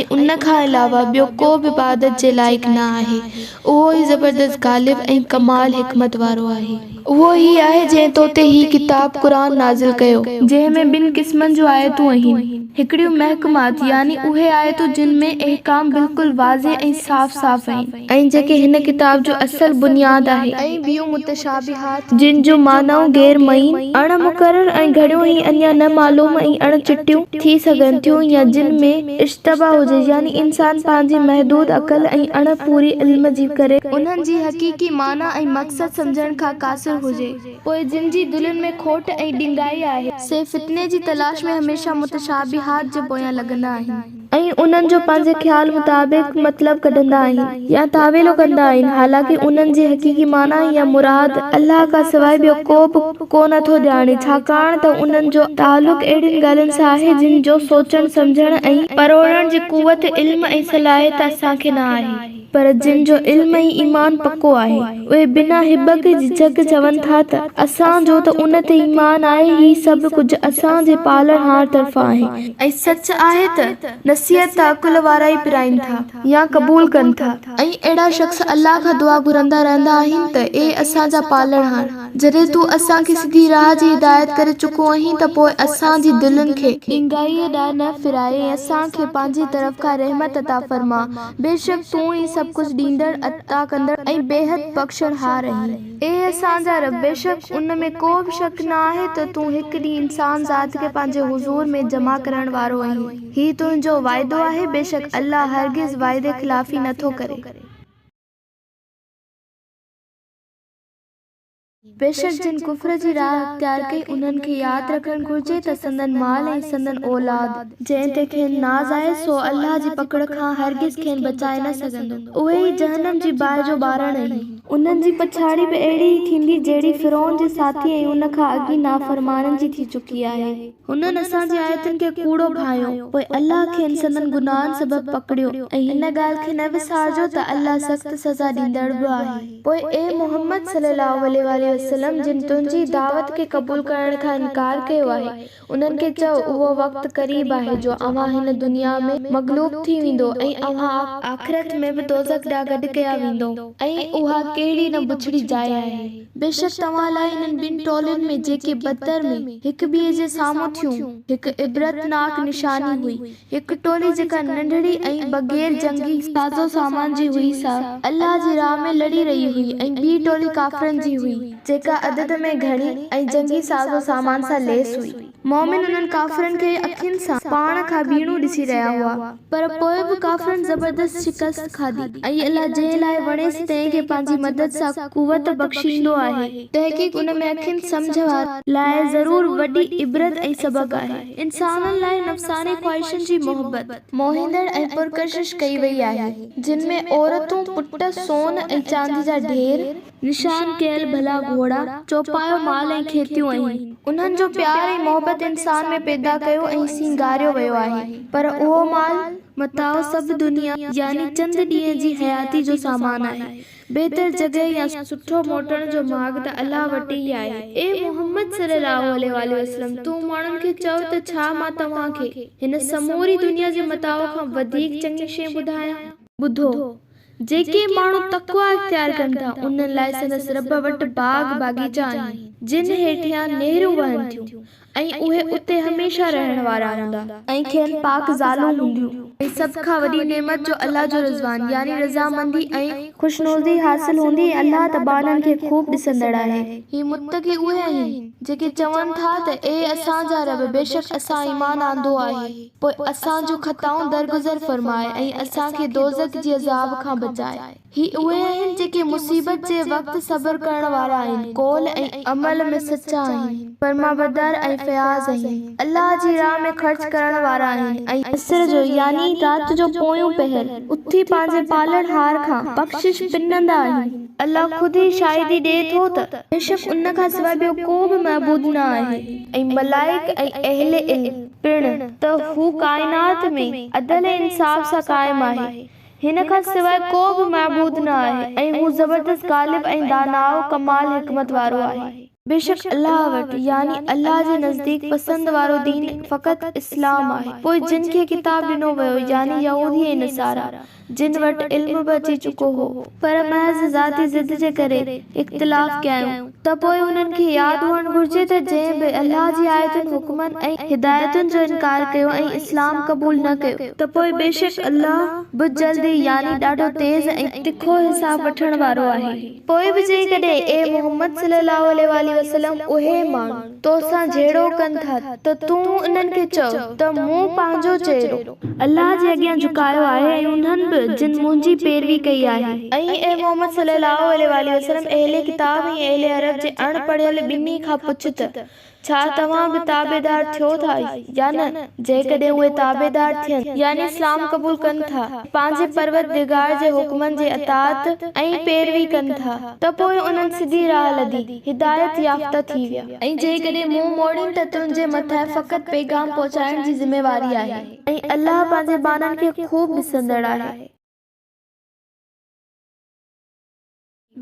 ۽ ان کان علاوه ٻيو ڪو به عبادت جي لائق نه آهي. اهو ئي زبردست غالب ۽ ڪمال حڪمت وارو آهي. اهو ئي آهي جنهن تو تي هي ڪتاب، قرآن، نازل ڪيو. جنهن ۾ ٻن قسمن جون آيتون اهن. هڪڙيون محڪمات، يعني اهي آيتون جن ۾ احڪام بلڪل واضح ۽ صاف صاف اهن. ۽ جيڪي هن ڪتاب جو اصل بنياد آهي. ۽ ٻيون متشابهات، جن جون معنائون غير معين، اڻ مقرر ۽ گهڻيون ئي اڃا نه معلوم ۽ اڻ چٽيون ٿي سگهن ٿيون يا جن ۾ اشتباه هجي يعني انسان پنهنجي محدود عقل ۽ اڻ پوري علم جي ڪري انهن جي حقيقي معنيٰ ۽ مقصد سمجهڻ کان قاصر هجي. پوء جن جي دلين ۾ کوٽ ۽ ڏنگائي آهي، سي فتني جي تلاش ۾ هميشه متشابهات جي پويان لڳندا آهن. ۽ انهن جو پنهنجي خيال مطابق مطلب ڪڍندا آهن يا تاويلون ڪندا آهن، حالانڪه انهن جي حقيقي معنيٰ يا مراد الله کان سواء ٻيو ڪو به ڪو نه ٿو ڄاڻي، ڇاڪاڻ ته انهن جو تعلق اهڙين ڳالهين سان آهي، جن جو سوچڻ، سمجهڻ ۽. پروڙڻ جي قوت، علم ۽ صلاحيت اسان کي نه آهي. پر جن جو علم ۽ ايمان پڪو آهي، اهي بنا هٻڪ جهجهڪ چون ٿا ته، اسان جو ته ان تي ايمان آهي، هي سڀ ڪجهه اسان جي پالڻهار طرفان آهي. ۽ سچ آهي ته، نصيحت ته عقل وارا ئي پرائين ٿا يا قبول ڪن ٿا. ۽ اهڙا شخص الله کان دعا گهرندا رهندا آهن ته، اي اسان جا پالڻهار! جڏهن تون اسان کي سڌي راهه جي هدايت ڪري چڪو آهين ته پوء اسان جي دلين کي. ڏنگائيء ڏانهن نه ڦيرائي ۽ اسان کي پنهنجي طرف کان رحمت عطا فرما، بيشڪ تون ئي سڀ ڪجهه ڏيندڙ، عطا ڪندڙ ۽ بيحد بخشڻهار آهين. اي اسان جا رب! بيشڪ ان ۾ ڪو به شڪ نه آهي ته تون هڪ ڏينهن انسان ذات کي پنهنجي حضور ۾ جمع ڪرڻ وارو آهين. هي تنهنجو وعدو آهي، بيشڪ الله هرگز وعدي خلافي نه ٿو ڪري. بيشڪ جن ڪفر جي راهه اختيار ڪئي انهن کي ياد رکڻ گهرجي ته سندن مال ۽ سندن اولاد، جنهن تي کين ناز آهي، سو الله جي پڪڙ کان هرگز کين بچائي نه سگهندو، اهي ئي جهنم جي باهه جو ٻارڻ آهن. انهن جي پڇاڙي به اهڙي ئي ٿيندي جهڙي فرعون جي ساٿي ۽ ان کان اڳين نافرمانن جي ٿي چڪي آهي. هنن اسان جي آيتن کي ڪوڙو ڀانئيو، پوء الله کين سندن گناهن سبب پڪڙيو ۽ هن ڳالهه کي نه وسارجو ته الله سخت سزا ڏيندڙ به آهي. پوء اي محمد صلّي اللّٰه عليه واٰله وسلّم! جن تنهنجي دعوت کي قبول ڪرڻ کان انڪار ڪيو آهي، انهن کي چئو، اهو وقت قريب آهي جو اوهان هن دنيا ۾ مغلوب ٿي ويندو ۽ اوهان آخرت ۾ به دوزخ ڏانهن گڏ ڪيا ويندو ۽ اها ڪهڙي نه بڇڙي جاء آهي. بيشڪ توهان لاء انهن ٻن ٽولين ۾، جيڪي بدر ۾، هڪ ٻئي جي سامهون ٿيون، هڪ عبرتناڪ نشاني هئي. هڪ ٽولي جيڪا ننڍڙي ۽ بغير جنگي ساز و سامان جي هئي سا الله جي راهه ۾ لڙي رهي هئي ۽ ٻي ٽولي ڪافرن جي هئي، جيڪا عدد ۾ گهڻي ۽ جنگي ساز و سامان سان ليس هئي. مؤمن انهن ڪافرن کي اکين سان پاڻ کان ٻيڻو ڏسي رهيا هئا، پر پوء به ڪافرن زبردست شڪست کاڌي ۽ الله جنهن لاء وڻيس تنهن کي پنهنجي مدد سان قوت بخشيندو آهي، تحقيق ان ۾ اکين سمجهه وارن لاء ضرور وڏي عبرت ۽ سبق آهي. انسانن لاء نفساني خواهشن جي محبت موهيندڙ ۽ پرڪشش ڪئي وئي آهي، جن ۾ عورتون، پٽ، سون ۽ چاندي جا ڍير، نشان ڪيل ڀلا گهوڙا، چوپايو مال ۽ کيتيون آهن. انهن جو پيار ۽ محبت انسان ۾ پيدا ڪيو ۽ سينگاريو ويو آهي، پر اهو مال، متاع سڀ دنيا يعني چند ڏينهن جي حياتي جو سامان آهي. بهتر جڳهه يا سٺو موٽڻ جو ماڳ ته الله وٽ ئي آهي. اي محمد صلي الله عليه واٰله وسلم! تون ماڻهن کي چئو ته ڇا مان توهان کي هن سموري دنيا جي متاع کان وڌيڪ چڱي شيء ٻڌايان؟ ٻڌو! جيڪي ماڻهو تقويٰ اختيار ڪن ٿا، انهن لاء سندس رب وٽ باغ باغيچا آهن، جن هيٺيان نهرون وهن ٿيون، ۽ اهي اتي هميشه رهڻ وارا هوندا. ۽ کين پاڪ زالون هونديون. ۽ سڀ کان وڏي نعمت جو الله جو رضوان، يعني رضامندي ۽. خوشنودي، حاصل هوندي ۽ الله ته ٻانهن کي خوب ڏسندڙ آهي. هي متقي اهي آهن، جيڪي چون ٿا ته اي اسان جا رب! بيشڪ اسان ايمان آندو آهي. پوء اسان جون خطائون درگذر فرماء ۽ اسان کي دوزخ جي عذاب کان بچاء. هي اهي آهن جيڪي مصيبت جي وقت صبر ڪرڻ وارا آهن، قول ۽ عمل ۾ سچا آهن، فرمانبردار ۽ فياض آهن، الله جي راهه ۾ خرچ ڪرڻ وارا آهن ۽. اسر جو، يعني رات جو پويون پهر، اٿي پنهنجي پالڻهار کان بخشش پنندا آهن. الله خود ئي شاهدي ڏئي ٿو ته بيشڪ ان کان سواء ٻيو ڪو به معبود نه آهي ۽ ملائڪ ۽ اهل علم. پڻ، ته هو ڪائنات ۾ عدل ۽ انصاف سان قائم آهي، هن کان سواء ڪو به معبود نه آهي ۽ هو زبردست غالب ۽ داناء ڪمال حڪمت وارو آهي. بيشڪ الله وٽ، يعني الله جي نزديڪ، پسند وارو دين فقط اسلام آهي، پوء جن کي ڪتاب ڏنو ويو، يعني يهودي ۽ نصارا، جن وٽ علم به اچي چڪو هو، پر محض ذاتي ضد جي ڪري اختلاف ڪيائون، ته پوء انهن کي ياد هئڻ گهرجي ته جنهن به الله جي آيتن، حڪمن ۽ هدايتن جو انڪار ڪيو ۽ اسلام قبول نه ڪيو، ته پوء بيشڪ الله به جلد ئي يعني ڏاڍو تيز ۽ تکو حساب وٺڻ وارو آهي. پوء به جيڪڏهن، اي محمد صلّي اللّٰه عليه واٰله وسلّم، اهي ماڻهو. توسان جهيڙو ڪن ٿا ته تون انهن کي چئو ته مون پنهنجو چهرو. الله جي اڳيان جهڪايو آهي ۽ انهن به جن منهنجي پيروي ڪئي آهي. ۽ اي محمد صلي الله عليه واٰله وسلم اهل ڪتاب ۽ اهل عرب جي اڻ پڙهيل ٻنهي کان پڇ ته ڇا توهان به تابعدار ٿيو ٿا يا نه؟ جيڪڏهن اهي تابعدار ٿين، يعني اسلام قبول ڪن ٿا، پنهنجي پروردگار جي حڪمن جي اطاعت ۽ پيروي ڪن ٿا، ته پوء انهن سڌي راهه لڌي، هدايت يافته ٿي ويا. ۽ جيڪڏهن منهن موڙين ته تنهنجي مٿان فقط پيغام پهچائڻ جي ذميواري آهي. ۽ الله پنهنجي ٻانهن کي خوب ڏسندڙ آهي.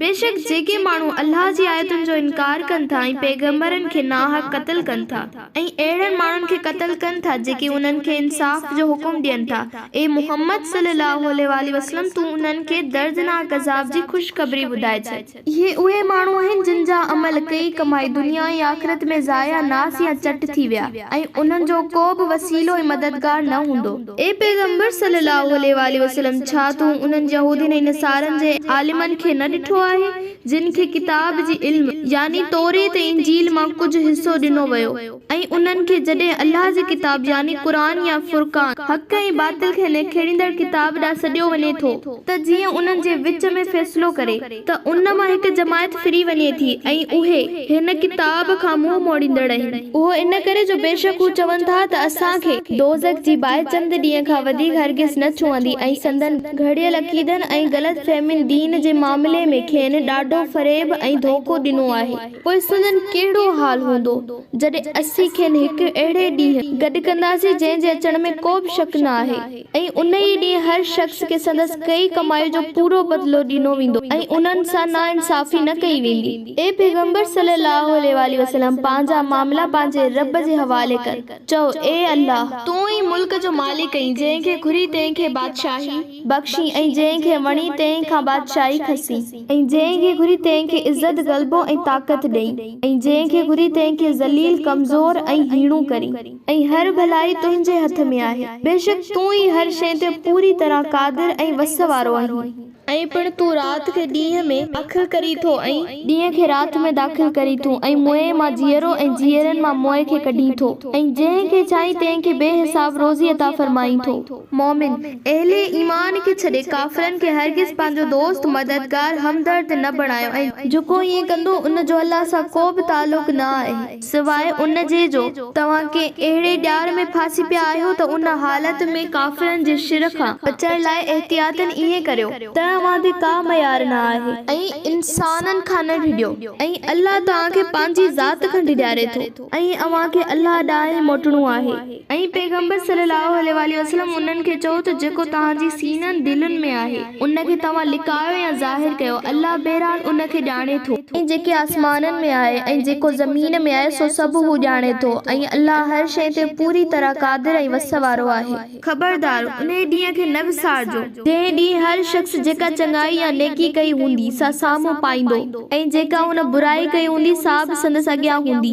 بيشڪ جيڪي ماڻهو الله جي آيتن جو انڪار ڪن ٿا ۽ پيغمبرن کي ناحق قتل ڪن ٿا ۽ اهڙن ماڻهن کي قتل ڪن ٿا جيڪي انهن کي انصاف جو حڪم ڏين ٿا، اي محمد صلي الله عليه واٰله وسلم تون انهن کي دردناڪ عذاب جي خوشخبري ٻڌائي ڇڏ. اهي اهي ماڻهو آهن جن جا عمل ڪئي ڪمائي دنيا ۽ آخرت ۾ ضايع، ناس يا چٽ ٿي ويا ۽ انهن جو ڪو به وسيلو ۽ مددگار نه هوندو. اي پيغمبر صلّي اللّٰه عليه واٰله وسلّم! ڇا تون انهن يهودين ۽ نصارن جي عالمن کي نه ڏٺو آهي، جن کي ڪتاب جي علم، يعني توريت ۽ انجيل، مان ڪجهه حصو ڏنو ويو ۽ انهن کي جڏهن الله جي ڪتاب، يعني قرآن يا فرقان، حق ۽ باطل کي نکيڙيندڙ ڪتاب، ڏانهن سڏيو وڃي ٿو ته جيئن انهن جي وچ ۾ فيصلو ڪري ته ان مان هڪ جماعت ڦري وڃي ٿي ۽ اهي، هن ڪتاب کان، منهن موڙيندڙ آهن. اهو ان ڪري جو بيشڪ هو چون ٿا ته اسان کي، دوزخ جي، باهه چند ڏينهن کان وڌيڪ هرگز نه ڇهندي ۽ سندن گهڙيل عقيدن ۽ غلط فهمين دين جي معاملي ۾ کين ڏاڍو فريب ۽ ڌوڪو ڏنو آهي. پوء سندن ڪهڙو حال هوندو جڏهن اسين کين هڪ اهڙي ڏينهن گڏ ڪنداسين جنهن جي اچڻ ۾ ڪو به شڪ نه آهي. ۽ انهيء ڏينهن هر شخص کي سندس ڪئي ڪمائي جو پورو بدلو ڏنو ويندو ۽ انهن سان ناانصافي نه ڪئي ويندي. اي پيغمبر صلّي اللّٰه عليه واٰله وسلّم! پنهنجا معاملا پنهنجي ربّ جي حوالي ڪر، چؤ، اي الله! تون ئي ملڪ جو مالڪ آهين، جنهن کي گهرين تنهن کي بادشاهي بخشين ۽ جنهن کي وڻين تنهن کان بادشاهي کسين ۽ جنهن کي گهرين تنهن کي عزت، غلبو ۽ طاقت ڏئين ۽ جنهن کي گهرين تنهن کي ذليل، ڪمزور ۽ هيڻو ڪرين. ۽ هر ڀلائي تنهنجي هٿ ۾ آهي. بيشڪ تون ئي هر شيء تي پوري طرح قادر ۽ وس وارو آهين. ۽ پڻ تون رات کي ڏينهن ۾ داخل ڪرين ٿو ۽. ڏينهن کي رات ۾ داخل ڪرين ٿو ۽ موئي مان جيئرو ۽ جيئرن مان موئي کي ڪڍين ٿو ۽ جنهن کي چاهين تنهن کي بي حساب روزي عطا فرمائين ٿو. مؤمن، اهل ايمان، کي ڇڏي ڪافرن کي هرگز پنهنجو دوست، مددگار، همدرد نه بڻايو ۽. جيڪو ائين ڪندو ان جو الله سان ڪو به تعلق نه آهي. سواء ان جي جو توهان ڪنهن اهڙي ڄار ۾ ڦاسي پيا آهيو ته ان حالت ۾ ڪافرن جي شر کان بچڻ لاء احتياطاً ائين ڪريو ته اوهان تي ڪا ميار نه آهي. ۽ انسانن کان نه ڊڄو ۽ الله توهان کي پنهنجي ذات کان ڊيڄاري ٿو ۽ اوهان کي الله ڏانهن ئي موٽڻو آهي. ۽ پيغمبر صلّي اللّٰه عليه واٰله وسلّم انهن کي چئو ته جيڪو توهان جي سينن، دلين، ۾ آهي، ان کي توهان لڪايو يا ظاهر ڪيو، الله بهرحال ان کي ڄاڻي ٿو. ۽ جيڪي آسمانن ۾ آهي ۽ جيڪو زمين ۾ آهي سو سڀ هو ڄاڻي ٿو، ۽ الله هر شيء تي پوري طرح قادر ۽ وس وارو آهي. خبردار! انهيء ڏينهن کي نه وسارجو، جنهن ڏينهن هر شخص جيڪا چڱائي يا نيڪي ڪئي هوندي، سا سامهون پائيندو، ۽ جيڪا هن برائي ڪئي هوندي، سا به سندس اڳيان هوندي.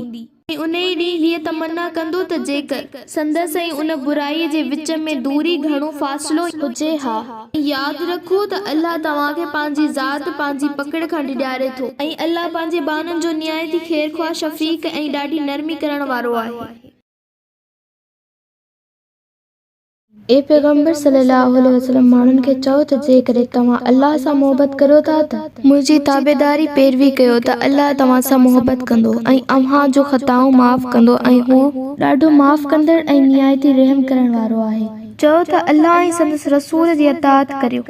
۽ انهيء ڏينهن هيء تمنا ڪندو ته جيڪر سندس ۽ ان برائيء جي وچ ۾ دوري گهڻو فاصلو هجي ها. ۽ ياد رکو ته الله توهان کي پنهنجي ذات، پنهنجي پڪڙ، کان ڊيڄاري ٿو. ۽ الله پنهنجي ٻانهن جو نهايت ئي خيرخواهه، شفيق ۽ ڏاڍي نرمي ڪرڻ وارو آهي. اي پيغمبر صلّي اللّٰه عليه وسلّم! ماڻهن کي چئو ته جيڪڏهن توهان الله سان محبت ڪريو ٿا ته. منهنجي تابعداري، پيروي، ڪيو ته الله توهان سان محبت ڪندو ۽ اوهان جون خطائون معاف ڪندو ۽ هو. ڏاڍو معاف ڪندڙ ۽ نهايت ئي رحم ڪرڻ وارو آهي. چئو ته الله ۽ سندس رسول جي اطاعت ڪريو.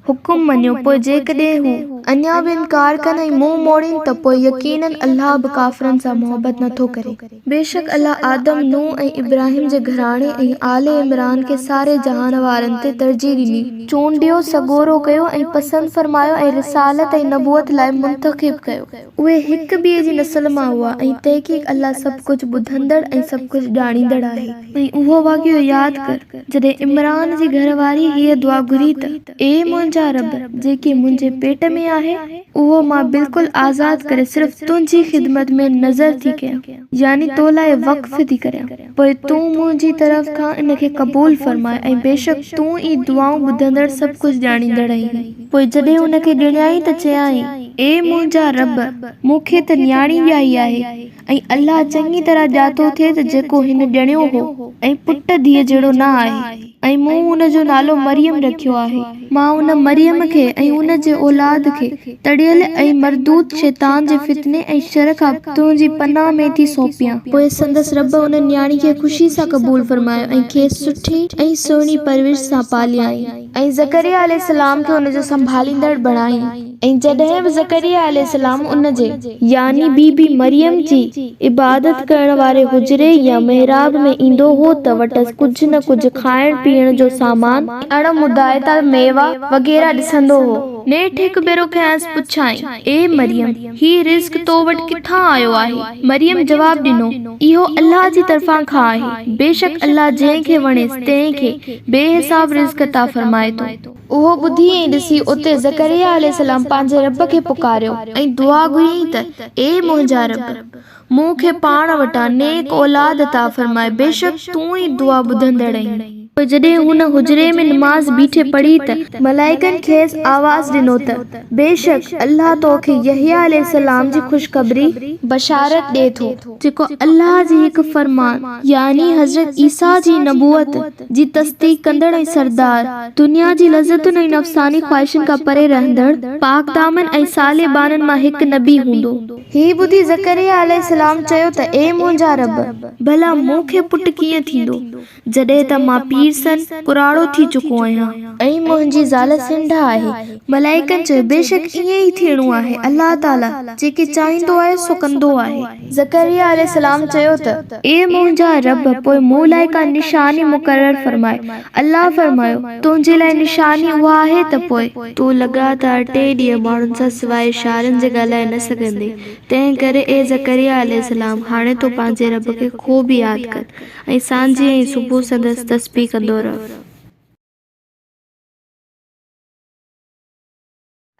حڪم مڃيو، پوء جيڪڏهن هو. اڃا به انڪار ڪن ۽ منهن موڙين ته پوء يقيناً الله به ڪافرن سان محبت نه ٿو ڪري. بيشڪ الله آدم، نوح ۽ ابراهيم جي گهراڻي ۽ آل عمران کي ساري جهان وارن تي ترجيح ڏني. چونڊيو، سڳورو ڪيو ۽ پسند فرمايو ۽ رسالت ۽ نبوت لاء منتخب ڪيو. اهي هڪ ٻئي جي نسل مان هئا ۽ تحقيق الله سڀ ڪجهه ٻڌندڙ ۽ سڀ ڪجهه ڄاڻيندڙ آهي. ۽ اهو واقعو ياد ڪر، جڏهن عمران جي گهر واريء هيء دعا گهري ته، اي منهنجا رب! جيڪي منهنجي پيٽ ۾ آهي، اهو مان بلڪل آزاد ڪري صرف تنهنجي خدمت ۾ نذر ٿي ڪيان، يعني تو لاء وقف ٿي ڪريان، پوء تون منهنجي طرف کان ان کي قبول فرماء ۽ بيشڪ تون ئي دعائون ٻڌندڙ سڀ ڪجهه ڄاڻيندڙ آهين. پوء جڏهن ان کي ڄڻيائين ته چيائين، اي منهنجا رب! مون کي ته نياڻي ڄائي آهي. ۽ الله چڱي طرح ڄاتو ٿي ته جيڪو هن ڄڻيو هو ۽ پٽ ڌيء جهڙو نه آهي ۽ مون ان جو نالو مريم رکيو آهي. مان ان مريم کي ۽ ان جي اولاد کي تڙيل ۽ مردود شيطان جي فتني ۽ شر کان تنهنجي پناهه ۾ ٿي سونپيان. پوء سندس رب ان نياڻي کي خوشي سان قبول فرمايو ۽ کيس سٺي ۽ سهڻي پرورش سان پاليائين. ۽ زڪريا عليه السلام کي ان جو سنڀاليندڙ بڻايائين. ۽ جڏهن به زڪريا عليه السلام ان جي، يعني بي بي مريم جي، عبادت ڪرڻ واري حجري يا محراب ۾ ايندو هو ته وٽس ڪجهه نه ڪجهه کائڻ پيئڻ جو سامان، اڻ مدائتا ميوا وغيره ڏسندو هو. نيٺ هڪ ڀيرو کانئس پڇيائين، اي مريم! هي رزق تو وٽ ڪٿان آيو آهي؟ مريم جواب ڏنو، اهو الله جي طرفان کان آهي، بيشڪ الله جنهن کي وڻيس تنهن کي بي حساب رزق عطا فرمائي ٿو. اهو ٻڌي ۽ ڏسي اتي زڪريا عليه السلام پنهنجي رب کي پڪاريو ۽ دعا گهريائين ته، اي منهنجا رب! مون کي پاڻ وٽان نيڪ اولاد عطا فرماء، بيشڪ تون ئي دعا ٻڌندڙ آهين. پوء جڏهن هن حجري ۾ نماز بيٺي پڙهي ته ملائڪن کيس آواز ڏنو ته، بيشڪ الله تو کي يحيٰ عليه السلام جي خوشخبري، بشارت، ڏئي ٿو، جيڪو الله جي هڪ فرمان، يعني حضرت عيسيٰ جي نبوت، جي تصديق ڪندڙ ۽ سردار، دنيا جي لذتن ۽ نفساني خواهشن کان پري رهندڙ، پاڪدامن ۽ صالح ٻانهن مان هڪ نبي هوندو. هي ٻڌي زڪريا عليه السلام چيو ته اي منهنجا رب! ڀلا مون کي پٽ ڪيئن ٿيندو، جڏهن ته مان پير سن ڪراڙو ٿي چڪو آهيان. ۽ منهنجي زال سنڍ آهي. ملائڪن چيو، بيشڪ ائين ئي ٿيڻو آهي، الله تعاليٰ جيڪي چاهيندو آهي سو ڪندو آهي. زڪريا عليه السلام چيو ته. اي منهنجا رب! پوء مون لاء ڪا نشاني مقرر فرماء. الله فرمايو، تنهنجي لاء نشاني اها آهي ته پوء. تون لڳاتار ٽي ڏينهن ماڻهن سان سواء اشارن جي ڳالهائي نه سگهندين. تنهن ڪري اي زڪريا عليه السلام! هاڻي تون پنهنجي رب کي خوب ياد ڪر. ۽ سانجهيء ۽ صبح سندس تسبيح ڪندو رهه.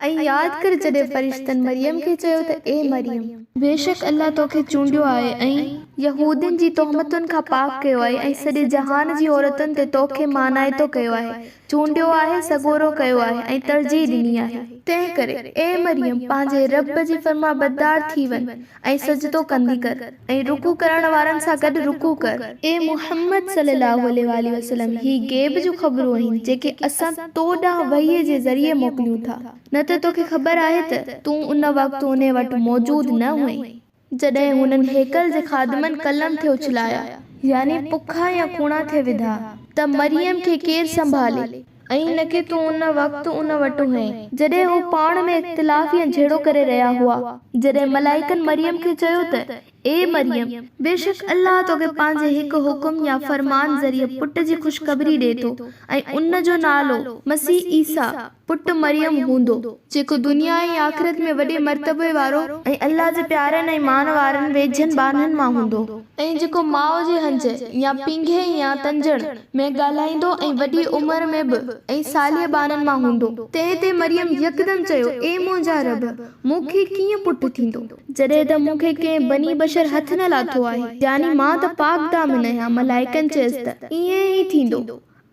۽ ياد ڪر جڏهن فرشتن مريم کي چيو ته اي مريم! بيشڪ الله توکي چونڊيو آهي ۽. يهودين جي تهمتن کان پاڪ ڪيو آهي ۽ سڄي جهان جي عورتن تي توکي مانائتو ڪيو آهي، چونڊيو آهي، سڳورو ڪيو آهي ۽ ترجيح ڏني آهي. تنهنڪري، اي مريم! پنهنجي رب جي فرمانبردار ٿي وڃ ۽ سجدو ڪندي ڪر ۽ رڪوع ڪرڻ وارن سان گڏ رڪوع ڪر. اي محمد صلي الله عليه واٰله وسلم! هي غيب جون خبرون آهن جيڪي اسان تو ڏانهن وحي جي ذريعي موڪليون ٿا، نه ته توکي خبر آهي ته تون ان وقت انهي وٽ موجود نه هئين، جڏهن هنن هيڪل جي خادمن قلم ٿي اڇلايا، يعني پکا يا ڪوڻا ٿي وڌا، ته مريم کي ڪير سنڀالي؟ ۽ نه ڪي تون ان وقت ان وٽ هئين، جڏهن هو پاڻ ۾ اختلاف يا جهيڙو ڪري رهيا هئا. جڏهن ملائڪن مريم کي چيو ته، اي مريم! بيشڪ الله توکي پنهنجي هڪ حڪم يا فرمان ذريعي پٽ جي خوشخبري ڏئي ٿو ۽ ان جو نالو، مسيح عيسيٰ، پٽ مريم هوندو، جيڪو دنيا ۽ آخرت ۾ وڏي مرتبي وارو ۽ الله جي پيارن ۽ مان وارن ويجهن ٻانهن مان هوندو. ۽ جيڪو ماء جي هنج يا پينگهي يا تنجڻ ۾ ڳالهائيندو ۽ وڏي عمر ۾ به ۽ صالح ٻانهن مان هوندو. تنهن تي مريم يڪدم چيو، اي منهنجا رب! مون کي ڪيئن پٽ ٿيندو؟ جڏهن ته مون کي ڪنهن بني بشر هٿ نه لاٿو آهي، يعني مان ته پاڪ دامن آهيان. ملائڪن چيس ته، ائين ئي ٿيندو.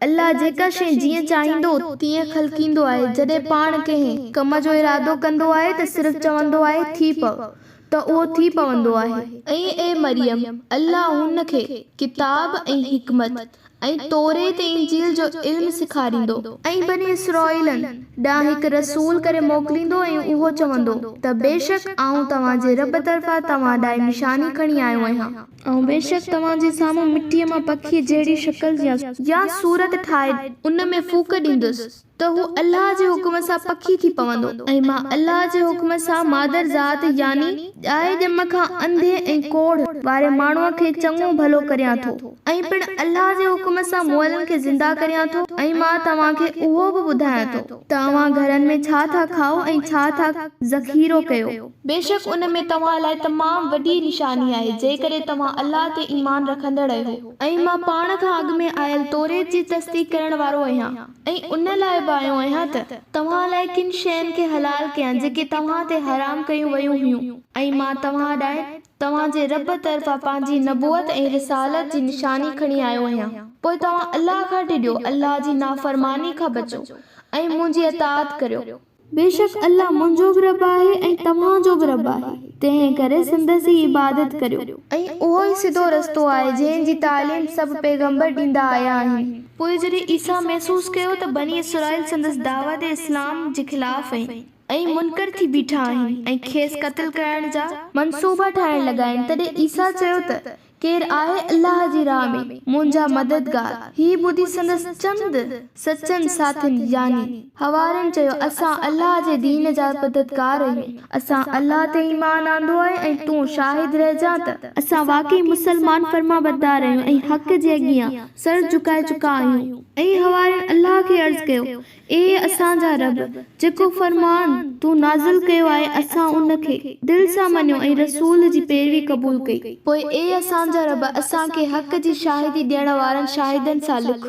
الله جيڪا شيء جيئن چاهيندو، تيئن خلقيندو آهي. جڏهن پاڻ ڪنهن ڪم جو ارادو ڪندو آهي ته صرف چوندو آهي، ٿي پؤ، ته اهو ٿي پوندو آهي. ۽ اي مريم! الله هن کي ڪتاب ۽ حڪمت ۽ توريت ۽ انجيل جو علم سيکاريندو. ۽ بني اسرائيلن ڏانهن هڪ رسول ڪري موڪليندو ۽ اهو چوندو ته بيشڪ آئون توهان جي رب طرفان توهان ڏانهن نشاني کڻي آيو آهيان. آئون بيشڪ توهان جي سامهون مٽيء مان پکيء جهڙي شڪل يا. يا صورت ٺاهي ان ۾ ڦوڪ ڏيندس ته هو الله جي حڪم سان پکي ٿي پوندو ۽ مان الله جي حڪم سان مادر ذات يعني ڄائي ڄم کان انڌي ۽ ڪوڙهه واري ماڻهوء کي چڱو ڀلو ڪريان ٿو ۽ پڻ الله جي حڪم سان مئلن کي زنده ڪريان ٿو ۽ مان توهان کي اهو به ٻڌايان ٿو ته اوهان گهرن ۾ ڇا ٿا کائو ۽ ڇا ٿا ذخيرو ڪيو. بيشڪ ان ۾ توهان لاء تمام وڏي نشاني آهي، جيڪڏهن توهان الله تي ايمان رکندڙ آهيو. ۽ مان پاڻ کان اڳ ۾ آيل توريت جي تصديق ڪرڻ وارو آهيان، ۽ ان لاء به آيو آهيان ته، توهان لاء ڪن شين کي حلال ڪيان جيڪي توهان تي حرام ڪيون ويون هيون، ۽ مان توهان ڏانهن توهان جي رب طرفان پنهنجي نبوت ۽ رسالت جي نشاني کڻي آيو آهيان، پوء توهان الله کان ڊڄو، الله جي نافرماني کان بچو، ۽ منهنجي اطاعت ڪريو. بيشڪ الله منهنجو به رب آهي ۽ توهان جو به رب آهي، تنهن ڪري سندس ئي عبادت ڪريو. ۽ اهو ئي سڌو رستو آهي جنهن جي تعليم سڀ پيغمبر ڏيندا آيا آهن. پوء جڏهن عيسيٰ محسوس ڪيو ته بني اسرائيل سندس دعوت اسلام جي خلاف آهن ۽ منڪر ٿي بيٺا آهن ۽ کيس قتل ڪرڻ جا منصوبا ٺاهڻ لڳا آهن، تڏهن عيسيٰ چيو ته ڪير آهي الله جي راهه ۾ منهنجا مددگار؟ هي ٻڌي سندس چند سچن ساٿين يعني حوارين چيو، اسان الله جي دين جا مددگار آهيون، اسان الله تي ايمان آندو آهي ۽ تون شاهد رهجان ته اسان واقعي مسلمان فرمانبردار آهيون ۽ حق جي اڳيان سر جهڪائي چڪا آهيون. ۽ حوارين الله کي عرض ڪيو، اي اسان جا رب! جيڪو فرمان تون نازل ڪيو آهي اسان ان کي دل سان مڃيو ۽ رسول جي پيروي قبول ڪئي. پوء اي اسان جا رب! اسان کي حق جي شاهدي ڏيڻ وارن شاهدن سان لک.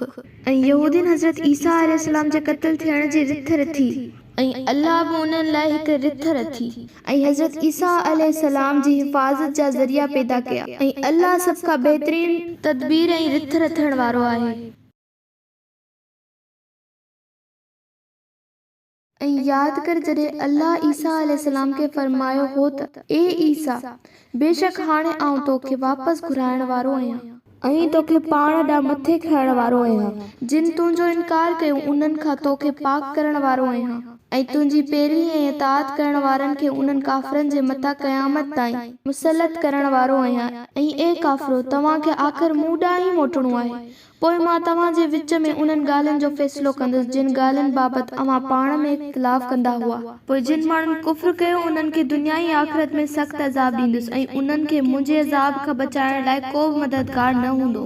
۽ يهودين حضرت عيسيٰ عليه السلام جي قتل ٿيڻ جي رٿ رٿي. ۽ الله به انهن لاء هڪ رٿ رٿي. ۽ حضرت عيسيٰ عليه السلام جي حفاظت جا ذريعا پيدا ڪيا. ۽ الله سڀ کان بهترين تدبير ۽ رٿ رٿڻ وارو آهي. ۽ ياد ڪر جڏهن الله عيسيٰ عليه السلام کي فرمايو هو ته، اي عيسيٰ! بيشڪ هاڻي آئون توکي واپس گهرائڻ وارو آهيان. ۽ توکي پاڻ ڏانهن مٿي کڻڻ وارو آهيان. جن تنهنجو انڪار ڪيو انهن کان توکي پاڪ ڪرڻ وارو آهيان ۽ تنهنجي پيروي ۽ اطاعت ڪرڻ وارن کي انهن ڪافرن جي مٿان قيامت تائين مسلط ڪرڻ وارو آهيان ۽ اي ڪافرو! توهان کي آخر مون ڏانهن ئي موٽڻو آهي. پوء مان توهان جي وچ ۾ انهن ڳالهين جو فيصلو ڪندس، جن ڳالهين بابت اوهان پاڻ ۾ اختلاف ڪندا هئا. پوء جن ماڻهن ڪفر ڪيو، انهن کي دنيا ۽ آخرت ۾ سخت عذاب ڏيندس ۽ انهن کي منهنجي عذاب کان بچائڻ لاء ڪو به مددگار نه هوندو.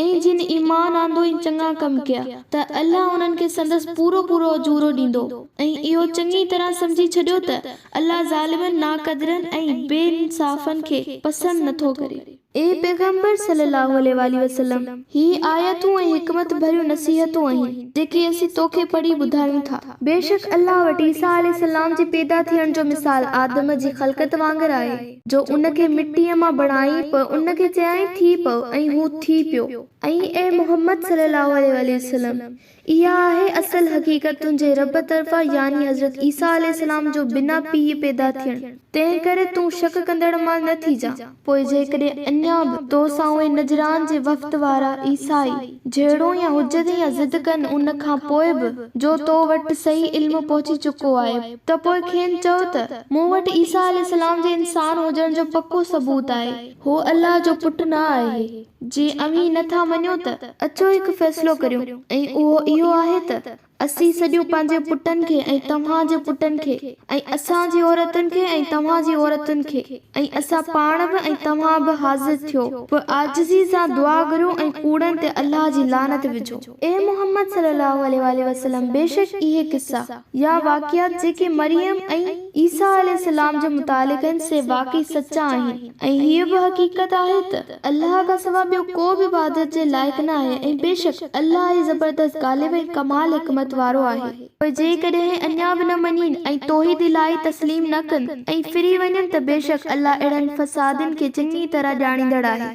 ۽ جن ايمان آندو ۽ چڱا ڪم ڪيا، ته الله انهن کي سندس پورو پورو اجورو ڏيندو. ۽ اهو چڱي طرح سمجهي ڇڏيو ته الله ظالمن، ناقدرن ۽ بي انصافن کي پسند نٿو ڪري. اي پيغمبر صلّي اللّٰه عليه واٰله وسلّم! هي آيتون ۽ حڪمت ڀريون نصيحتون آهن، جيڪي اسين توکي پڙهي ٻڌايون ٿا. بيشڪ الله وٽ عيسيٰ عليه السلام جي پيدا ٿيڻ جو مثال آدم جي خلقت وانگر آهي، جو ان کي مٽيء مان بڻائي پوء ان کي چيائين ٿي پؤ ۽ هو ٿي پيو. ۽ اي محمد صلّي اللّٰه عليه واٰله وسلّم! اها آهي اصل حقيقت تنهنجي رب طرفان يعني حضرت عيسيٰ عليه السلام جو بنا پيء پيدا ٿيڻ، تنهنڪري تون شڪ ڪندڙ مان نه ٿيجان. پوء جيڪڏهن اڃا به تو سان اهي نجران جي وفد وارا، عيسائي، جهيڙو يا حجت يا ضد ڪن ان کان پوء به جو تو وٽ صحيح علم پهچي چڪو آهي ته پوء کين چئو ته، مون وٽ عيسيٰ عليه السلام جي انسان هجڻ جو پڪو ثبوت آهي، هو الله جو پٽ نه آهي. جي اوهين نه ٿا مڃو ته اچو هڪ فيصلو ڪريون ۽ اهو اهو آهي ته اسين سڏيون پنهنجي پٽن کي ۽ توهان جي پٽن کي ۽ اسان جي عورتن کي ۽ توهان جي عورتن کي ۽ اسان پاڻ به ۽ توهان به حاضر ٿيو پوء عاجزي سان دعا گهريو ۽ ڪوڙن تي الله جي لعنت وجهو. اي محمد صلي الله عليه واٰله وسلم بيشڪ اهي قصا يا واقعات جيڪي مريم ۽ عيسيٰ عليه السلام جي متعلق آهن سي واقعي سچا آهن ۽ هيء به حقيقت آهي ته الله کان سواء ٻيو ڪو به عبادت جي لائق نه آهي ۽ بيشڪ الله ئي زبردست غالب ۽ ڪمال حڪمت وارو آهي. پوء جيڪڏهن اڃا به نه مڃين ۽ توحيد الاهي تسليم نه ڪن ۽ ڦري وڃن ته بيشڪ الله اهڙن فسادين کي چڱي طرح ڄاڻيندڙ آهي.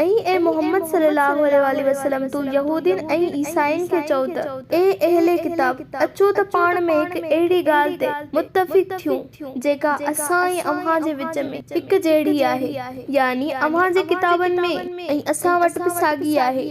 ۽ اي محمد صلي الله عليه واٰله وسلم تون يهودين ۽ عيسائين کي چئو ته، اي اهل ڪتاب! اچو ته پاڻ ۾ هڪ اهڙي ڳالهه تي متفق ٿيون جيڪا اسان ۽ اوهان جي وچ ۾ هڪ جهڙي آهي، يعني اوهان جي ڪتابن ۾ ۽ اسان وٽ به ساڳي آهي،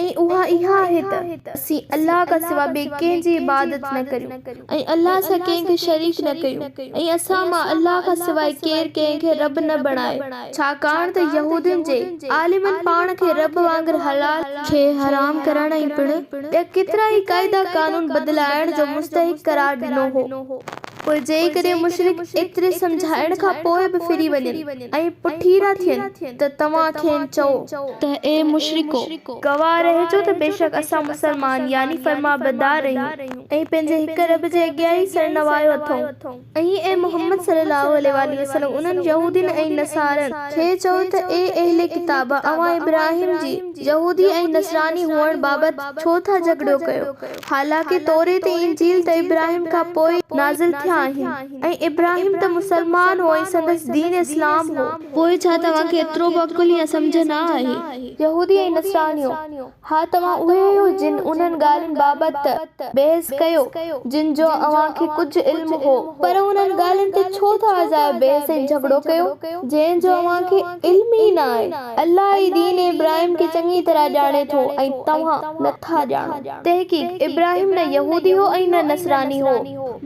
۽ اها اها آهي ته اسين الله کان سواء ٻئي ڪنهن جي عبادت نه ڪريون ۽ الله سان ڪنهن کي شريڪ نه ڪريون ۽ اسان مان الله کان سواء ڪير ڪنهن کي رب نه بڻائي. ڇاڪاڻ ته يهودين جي عالمن پاڻ کي رب وانگر حلال کي حرام ڪرڻ ۽ پڻ ٻيا ڪيترائي قاعدا قانون بدلائڻ جو مستحق قرار ڏنو هو. پوء جيڪڏهن مشرڪ ايتري سمجهائڻ کان پوء به ڦري وڃن ۽ پٺيرا ٿين ته توهان کين چئو. ته اي مشرڪو! گواهه رهجو ته بيشڪ اسان مسلمان يعني فرمانبردار آهيون ۽ پنهنجي هڪ رب جي اڳيان ئي سر نوايو اٿئون. ۽ اي محمد صلي الله عليه واٰله وسلم انهن يهودين ۽ نصارن کي چئو ته اي اهل ڪتاب! اوهان ابراهيم جي. يهودي ۽ نصراني هئڻ بابت ڇو ٿا جهڳڙو ڪيو؟ حالانڪه توريت ۽ انجيل ته ابراهيم کان پوء ئي نازل ٿيا آهن ۽ ابراهيم ته مسلمان هو ۽ سندس دين اسلام هو. پوء ڇا توهان کي ايترو به عقل يا سمجهه نه آهي؟ يهودي ۽ نصرانيو! ها توهان اهي آهيو جن انهن ڳالهين بابت بحث ڪيو جن جو اوهان کي ڪجهه علم هو، پر انهن ڳالهين تي ڇو ٿا اجايو بحث ۽ جهڳڙو ڪيو جنهن جو اوهان کي علم ئي نه آهي. الله ئي دين ابراهيم کي چڱي طرح ڄاڻي ٿو ۽ توهان نه ٿا ڄاڻو. تحقيق ابراهيم نه يهودي هو ۽ نه نصراني هو،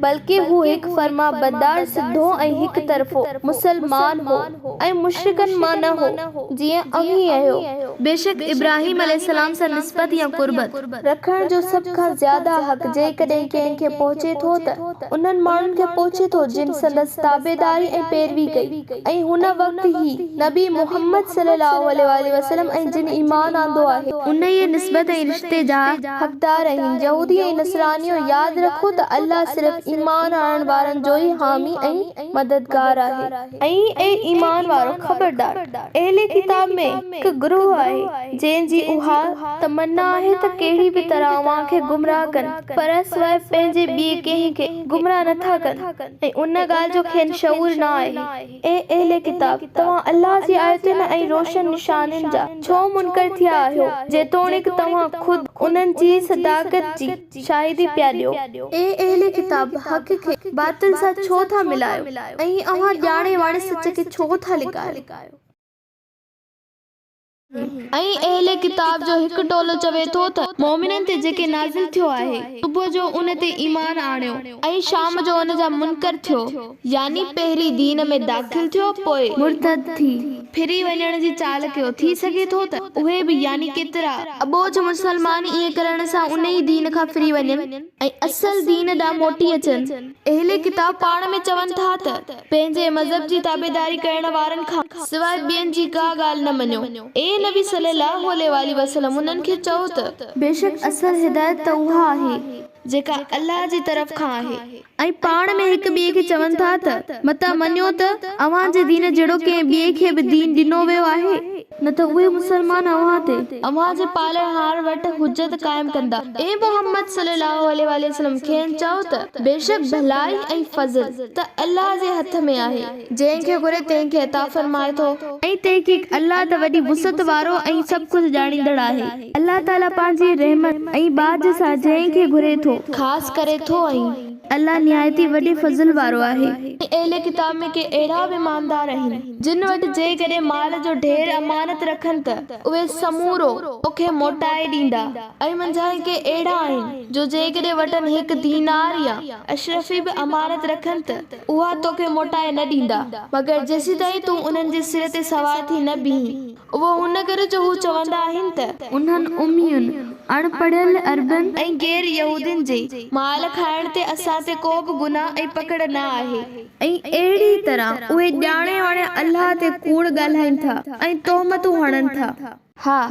بلڪه هو هڪ فرمانبردار، سڌو ۽ هڪ طرفو، مسلمان، هو ۽ مشرڪن مان نه هو، جيئن اوهين آهيو. بيشڪ ابراهيم عليه السلام سان نسبت يا قربت. رکڻ جو سڀ کان زياده حق جيڪڏهن ڪنهن کي پهچي ٿو ته انهن ماڻهن کي پهچي ٿو جن سندس تابعداري ۽ پيروي ڪئي ۽ هن وقت هي، نبي محمد صلي الله عليه واٰله وسلم ۽ جن ايمان آندو آهي. انهيء نسبت ۽ رشتي جا حقدار آهن. يهودي ۽ نصرانيو! ياد رکو ته الله صرف ايمان آڻڻ وارن جو ئي حامي ۽ مددگار آهي. ۽ اي ايمان وارؤ! خبردار! اهل ڪتاب ۾ هڪ گروهه آهي، جنهن جي اها تمنا آهي ته ڪهڙي به طرح اوهان کي گمراهه ڪن، پر سواء پنهنجي ٻئي ڪنهن کي گمراهه نٿا ڪن ۽ ان ڳالهه جو کين شعور نه آهي. اي اهل ڪتاب! توهان الله جي آيتن ۽ روشن نشانين جا ڇو منڪر ٿيا آهيو، جيتوڻيڪ توهان خود انهن جي صداقت جي شاهدي پيا ڏيو؟ اي اهل ڪتاب! حق کي باطل سان ڇو ٿا ملايو ۽ اوهان ڄاڻي واڻي سچ کي ڇو ٿا لڪايو؟ ۽ اهل ڪتاب جو هڪ ٽولو چوي ٿو ته مؤمنن تي جيڪي نازل ٿيو آهي، صبح جو ان تي ايمان آڻيو ۽ شام جو ان جا منڪر ٿيو، يعني پهرين دين ۾ داخل ٿيو پوء، مرتد ٿي، ڦري وڃڻ جي چال ڪيو، ٿي سگهي ٿو ته اهي به، يعني ڪيترا، اٻوجهه مسلمان ائين ڪرڻ سان انهي دين کان ڦري وڃن ۽ اصل دين ڏانهن موٽي اچن. اهل ڪتاب پاڻ ۾ چون ٿا ته. پنهنجي مذهب جي تابعداري ڪرڻ وارن کان سواء ٻين جي ڪا ڳالهه نه مڃو. اي نبي صلّي اللّٰه عليه واٰله وسلّم انهن کي چئو ته. بيشڪ اصل هدايت ته اها آهي جيڪا الله جي طرف کان آهي. ۽ پاڻ ۾ هڪ ٻئي کي چون ٿا ته، متان مڃو ته اوهان جي دين جهڙو ڪنهن ٻئي کي به دين ڏنو ويو آهي. نه ته اهي مسلمان اوهان تي. اوهان جي پالڻهار وٽ حجت قائم ڪندا. اي محمد صلي الله عليه واٰله وسلم کين چئو ته بيشڪ ڀلائي ۽ فضل ته الله جي هٿ ۾ آهي، جنهن کي گهري تنهن کي عطا فرمائي ٿو. ۽ تحقيق الله ته وڏي وسعت وارو ۽ سڀ ڪجهه ڄاڻيندڙ آهي. الله تعالي پنهنجي رحمت ۽ ٻاجهه سان جنهن کي گهري ٿو. خاص ڪري ٿو ۽. الله نهايت ئي وڏي فضل وارو آهي. ۽ اهل ڪتاب ۾ ڪي اهڙا به ايماندار آهن، جن وٽ جيڪڏهن مال جو ڍير امانت رکن ته اهي سمورو توکي موٽائي ڏيندا ۽ منجهانئن ڪي اهڙا آهن، جو جيڪڏهن وٽن هڪ دينار يا اشرفي به امانت رکن ته اها توکي موٽائي نه ڏيندا، مگر جيسيتائين تون انهن جي سر تي سوار ٿي نه بيهين. اهو هن ڪري جو هو چوندا آهن ته. انهن امين، اڻ پڙهيل عربن. ۽ غير يهودين جي، مال کائڻ تي اسان تي ڪو به گناهه ۽ پڪڙ نه آهي. ۽ اهڙيء طرح اهي ڄاڻي واڻي الله تي ڪوڙ ڳالهائين ٿا ۽ تهمتون هڻن ٿا. ها،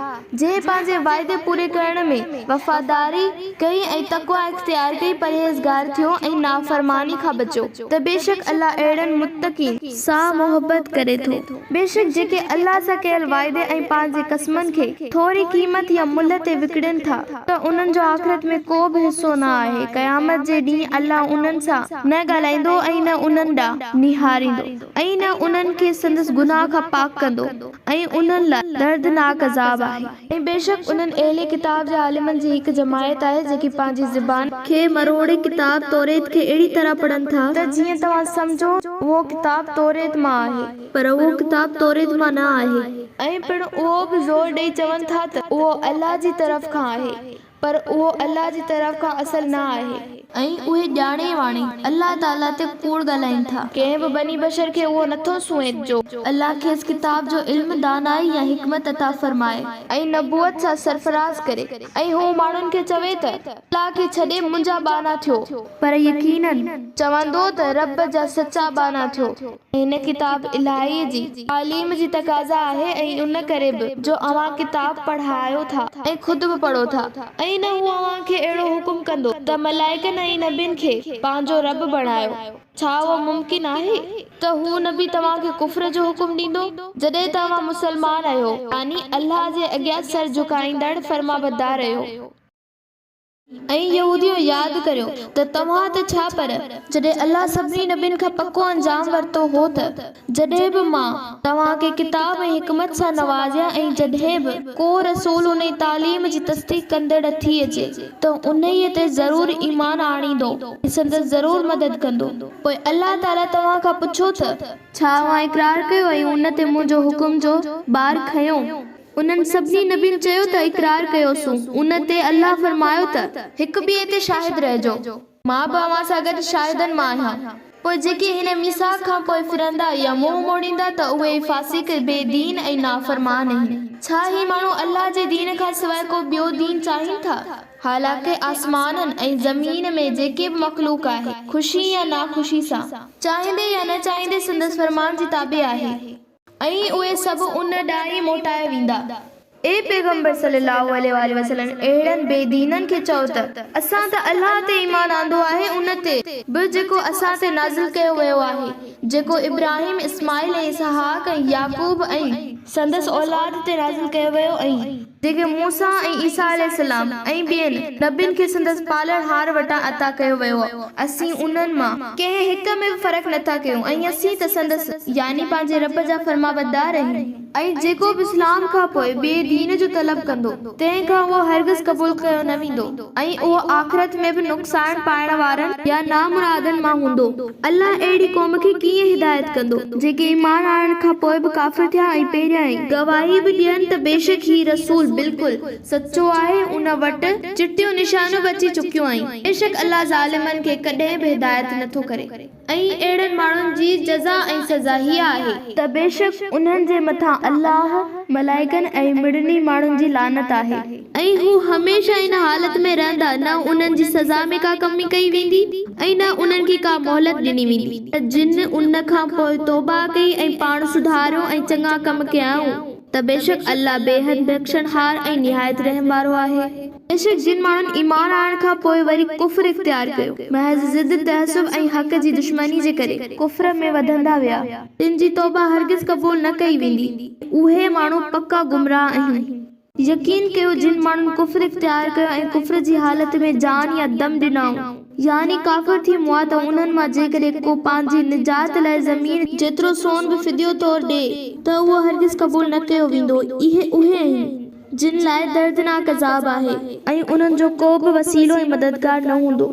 جنهن پنهنجي وعدي پوري ڪرڻ ۾ وفاداري ڪئي ۽ تقويٰ اختيار ڪئي، پرهيزگار ٿيو ۽ نافرماني کان بچيو، ته بيشڪ الله اهڙن متقين. سان محبت ڪري ٿو. بيشڪ جيڪي الله سان ڪيل واعدي ۽ پنهنجي قسمن کي ٿوري قيمت يا ملهه تي وڪڻين ٿا ته انهن جو آخرت ۾ ڪو به حصو نه آهي، قيامت جي ڏينهن الله انهن سان نه ڳالهائيندو ۽ نه انهن ڏانهن نهاريندو ۽ نه انهن کي سندس گناهه کان پاڪ ڪندو ۽ انهن لاء دردناڪ عذاب آهي. ۽ بيشڪ انهن اهل ڪتاب جي عالمن جي هڪ جماعت آهي جيڪي پنهنجي زبان. کي مروڙي ڪتاب توريت کي اهڙي طرح پڙهن ٿا. ته جيئن توهان سمجهو اهو ڪتاب توريت مان آهي. پر اهو ڪتاب توريت مان نه آهي. ۽ پڻ اهو به زور ڏئي چون ٿا ته اهو الله جي طرف کان آهي. پر اهو الله جي طرف کان اصل نه آهي. ۽ اهي ڄاڻي واڻي الله تعاليٰ تي ڪوڙ ڳالهائين ٿا. ڪنهن به بني بشر کي اهو نٿو سونهين جو. الله کيس ڪتاب جو علم، دانائي يا حڪمت عطا فرمائي. ۽ نبوت سان سرفراز ڪري. ۽ هو ماڻهن کي چوي ته، الله کي ڇڏي منهنجا ٻانها ٿيو. پر يقيناً. چوندو ته رب جا سچا ٻانها ٿيو. هن ڪتاب الاهيء جي تعليم جي تقاضا آهي ۽ ان ڪري به جو اوهان ڪتاب پڙهايو ٿا ۽ خود به پڙهو ٿا ۽ نه هو اوهان کي اهڙو حڪم ڪندو ته ملائڪن ۽ نبين کي پنهنجو رب بڻايو. ڇا اهو ممڪن آهي ته هو نبي توهان کي ڪفر جو حڪم ڏيندو جڏهن ته اوهان مسلمان آهيو يعني الله جي اڳيان سر جهڪائيندڙ فرمانبردار آهيو. ۽ يهوديو ياد ڪريو ته توهان ته ڇا پر جڏهن الله سڀني نبين کان پڪو انجام ورتو هو ته جڏهن به مان توهان کي ڪتاب ۽ حڪمت سان نوازيان ۽ جڏهن به ڪو رسول انهي تعليم جي تصديق ڪندڙ ٿي اچي ته انهيء تي ضرور ايمان آڻيندو ۽ سندس ضرور مدد ڪندو. پوء الله تعاليٰ توهان کان پڇيو ته. ڇا اوهان اقرار ڪيو ۽ ان تي منهنجو حڪم جو بار کنيو؟ انهن سڀني نبين چيو ته اقرار ڪيوسون. ان تي الله فرمايو ته. هڪ ٻئي تي شاهد رهجو. مان به اوهان سان گڏ شاهدن مان آهيان. پوء جيڪي هن ميثاق کان پوء ڦرندا يا منهن موڙيندا ته اهي ئي فاسق، بي دين ۽ نافرمان آهن. ڇا هي ماڻهو الله جي دين کان سواء ڪو ٻيو دين چاهين ٿا؟ حالانڪه آسمانن ۽ زمين ۾ جيڪي به مخلوق آهي، خوشي يا ناخوشي سان، چاهيندي يا نه چاهيندي سندس فرمان جي تابع آهي. ۽ اهي سڀ ان ڏانهن ئي موٽايا ويندا. اي پيغمبر صلّي اللّٰه عليه واٰله وسلّم! اهڙن بي دينن کي چئو ته، اسان ته الله تي ايمان آندو آهي ان تي، به، جيڪو اسان تي نازل ڪيو ويو آهي، جيڪو ابراهيم، اسماعيل ۽ اسحاق ۽ يعقوب ۽. سندس اولاد تي نازل ڪيو ويو ۽. جيڪي موسيٰ ۽ عيسيٰ عليه السلام ۽ ٻين نبين کي سندس پالڻهار وٽان عطا ڪيو ويو، اسين انهن مان. ڪنهن هڪ ۾ به فرق نٿا ڪيون ۽ اسين ته سندس، يعني پنهنجي رب جا، فرمانبردار آهيون. ۽ جيڪو به اسلام کان پوء ٻئي دين جو طلب ڪندو، تنهن کان اهو هرگز قبول ڪيو نه ويندو ۽ اهو آخرت ۾ به نقصان پائڻ وارن يا نامرادن مان هوندو. الله اهڙي قوم کي ڪيئن هدايت ڪندو؟ جيڪي ايمان آڻڻ کان پوء به ڪافر ٿيا ۽ پهريائين گواهي به ڏين ته بيشڪ هي رسول، بلڪل، سچو آهي، ان وٽ چٽيون نشانيون به اچي چڪيون آهن. بيشڪ الله ظالمن کي ڪڏهن به هدايت نه ٿو ڪري. ۽ اهڙن ماڻهن جي جزا ۽ سزا هيء آهي. ته بيشڪ انهن جي مٿان الله، ملائڪن ۽ مڙني ماڻهن جي لعنت آهي. ۽ هو هميشه ان حالت ۾ رهندا، نه انهن جي سزا ۾ ڪا ڪمي ڪئي ويندي ۽ نه انهن کي ڪا مهلت ڏني ويندي. ته جن ان کان پوء توبه ڪئي ۽ پاڻ سڌاريو ۽ چڱا ڪم ڪيائون، ته بيشڪ الله بيحد بخشڻهار ۽ نهايت رحم وارو آهي. بيشڪ جن ماڻهن ايمان آڻڻ کان پوء وري ڪفر اختيار ڪيو، محض ضد، تعصب ۽ حق جي دشمني جي ڪري، ڪفر ۾ وڌندا ويا، تن جي توبه هرگز قبول نه ڪئي ويندي، اهي ماڻهو پڪا گمراهه آهن. يقين ڪيو جن ماڻهن ڪفر اختيار ڪيو ۽ ڪفر جي حالت ۾ جان يا دم ڏنائون، يعني ڪافر ٿي مئا، ته انهن مان جيڪڏهن ڪو پنهنجي نجات لاء زمين جيترو سون به فديو طور ڏئي ته اهو هرگز قبول نه ڪيو ويندو، اهي اهي آهن، جن لاء دردناڪ عذاب آهي. ۽ انهن جو ڪو به وسيلو ۽ مددگار نه هوندو.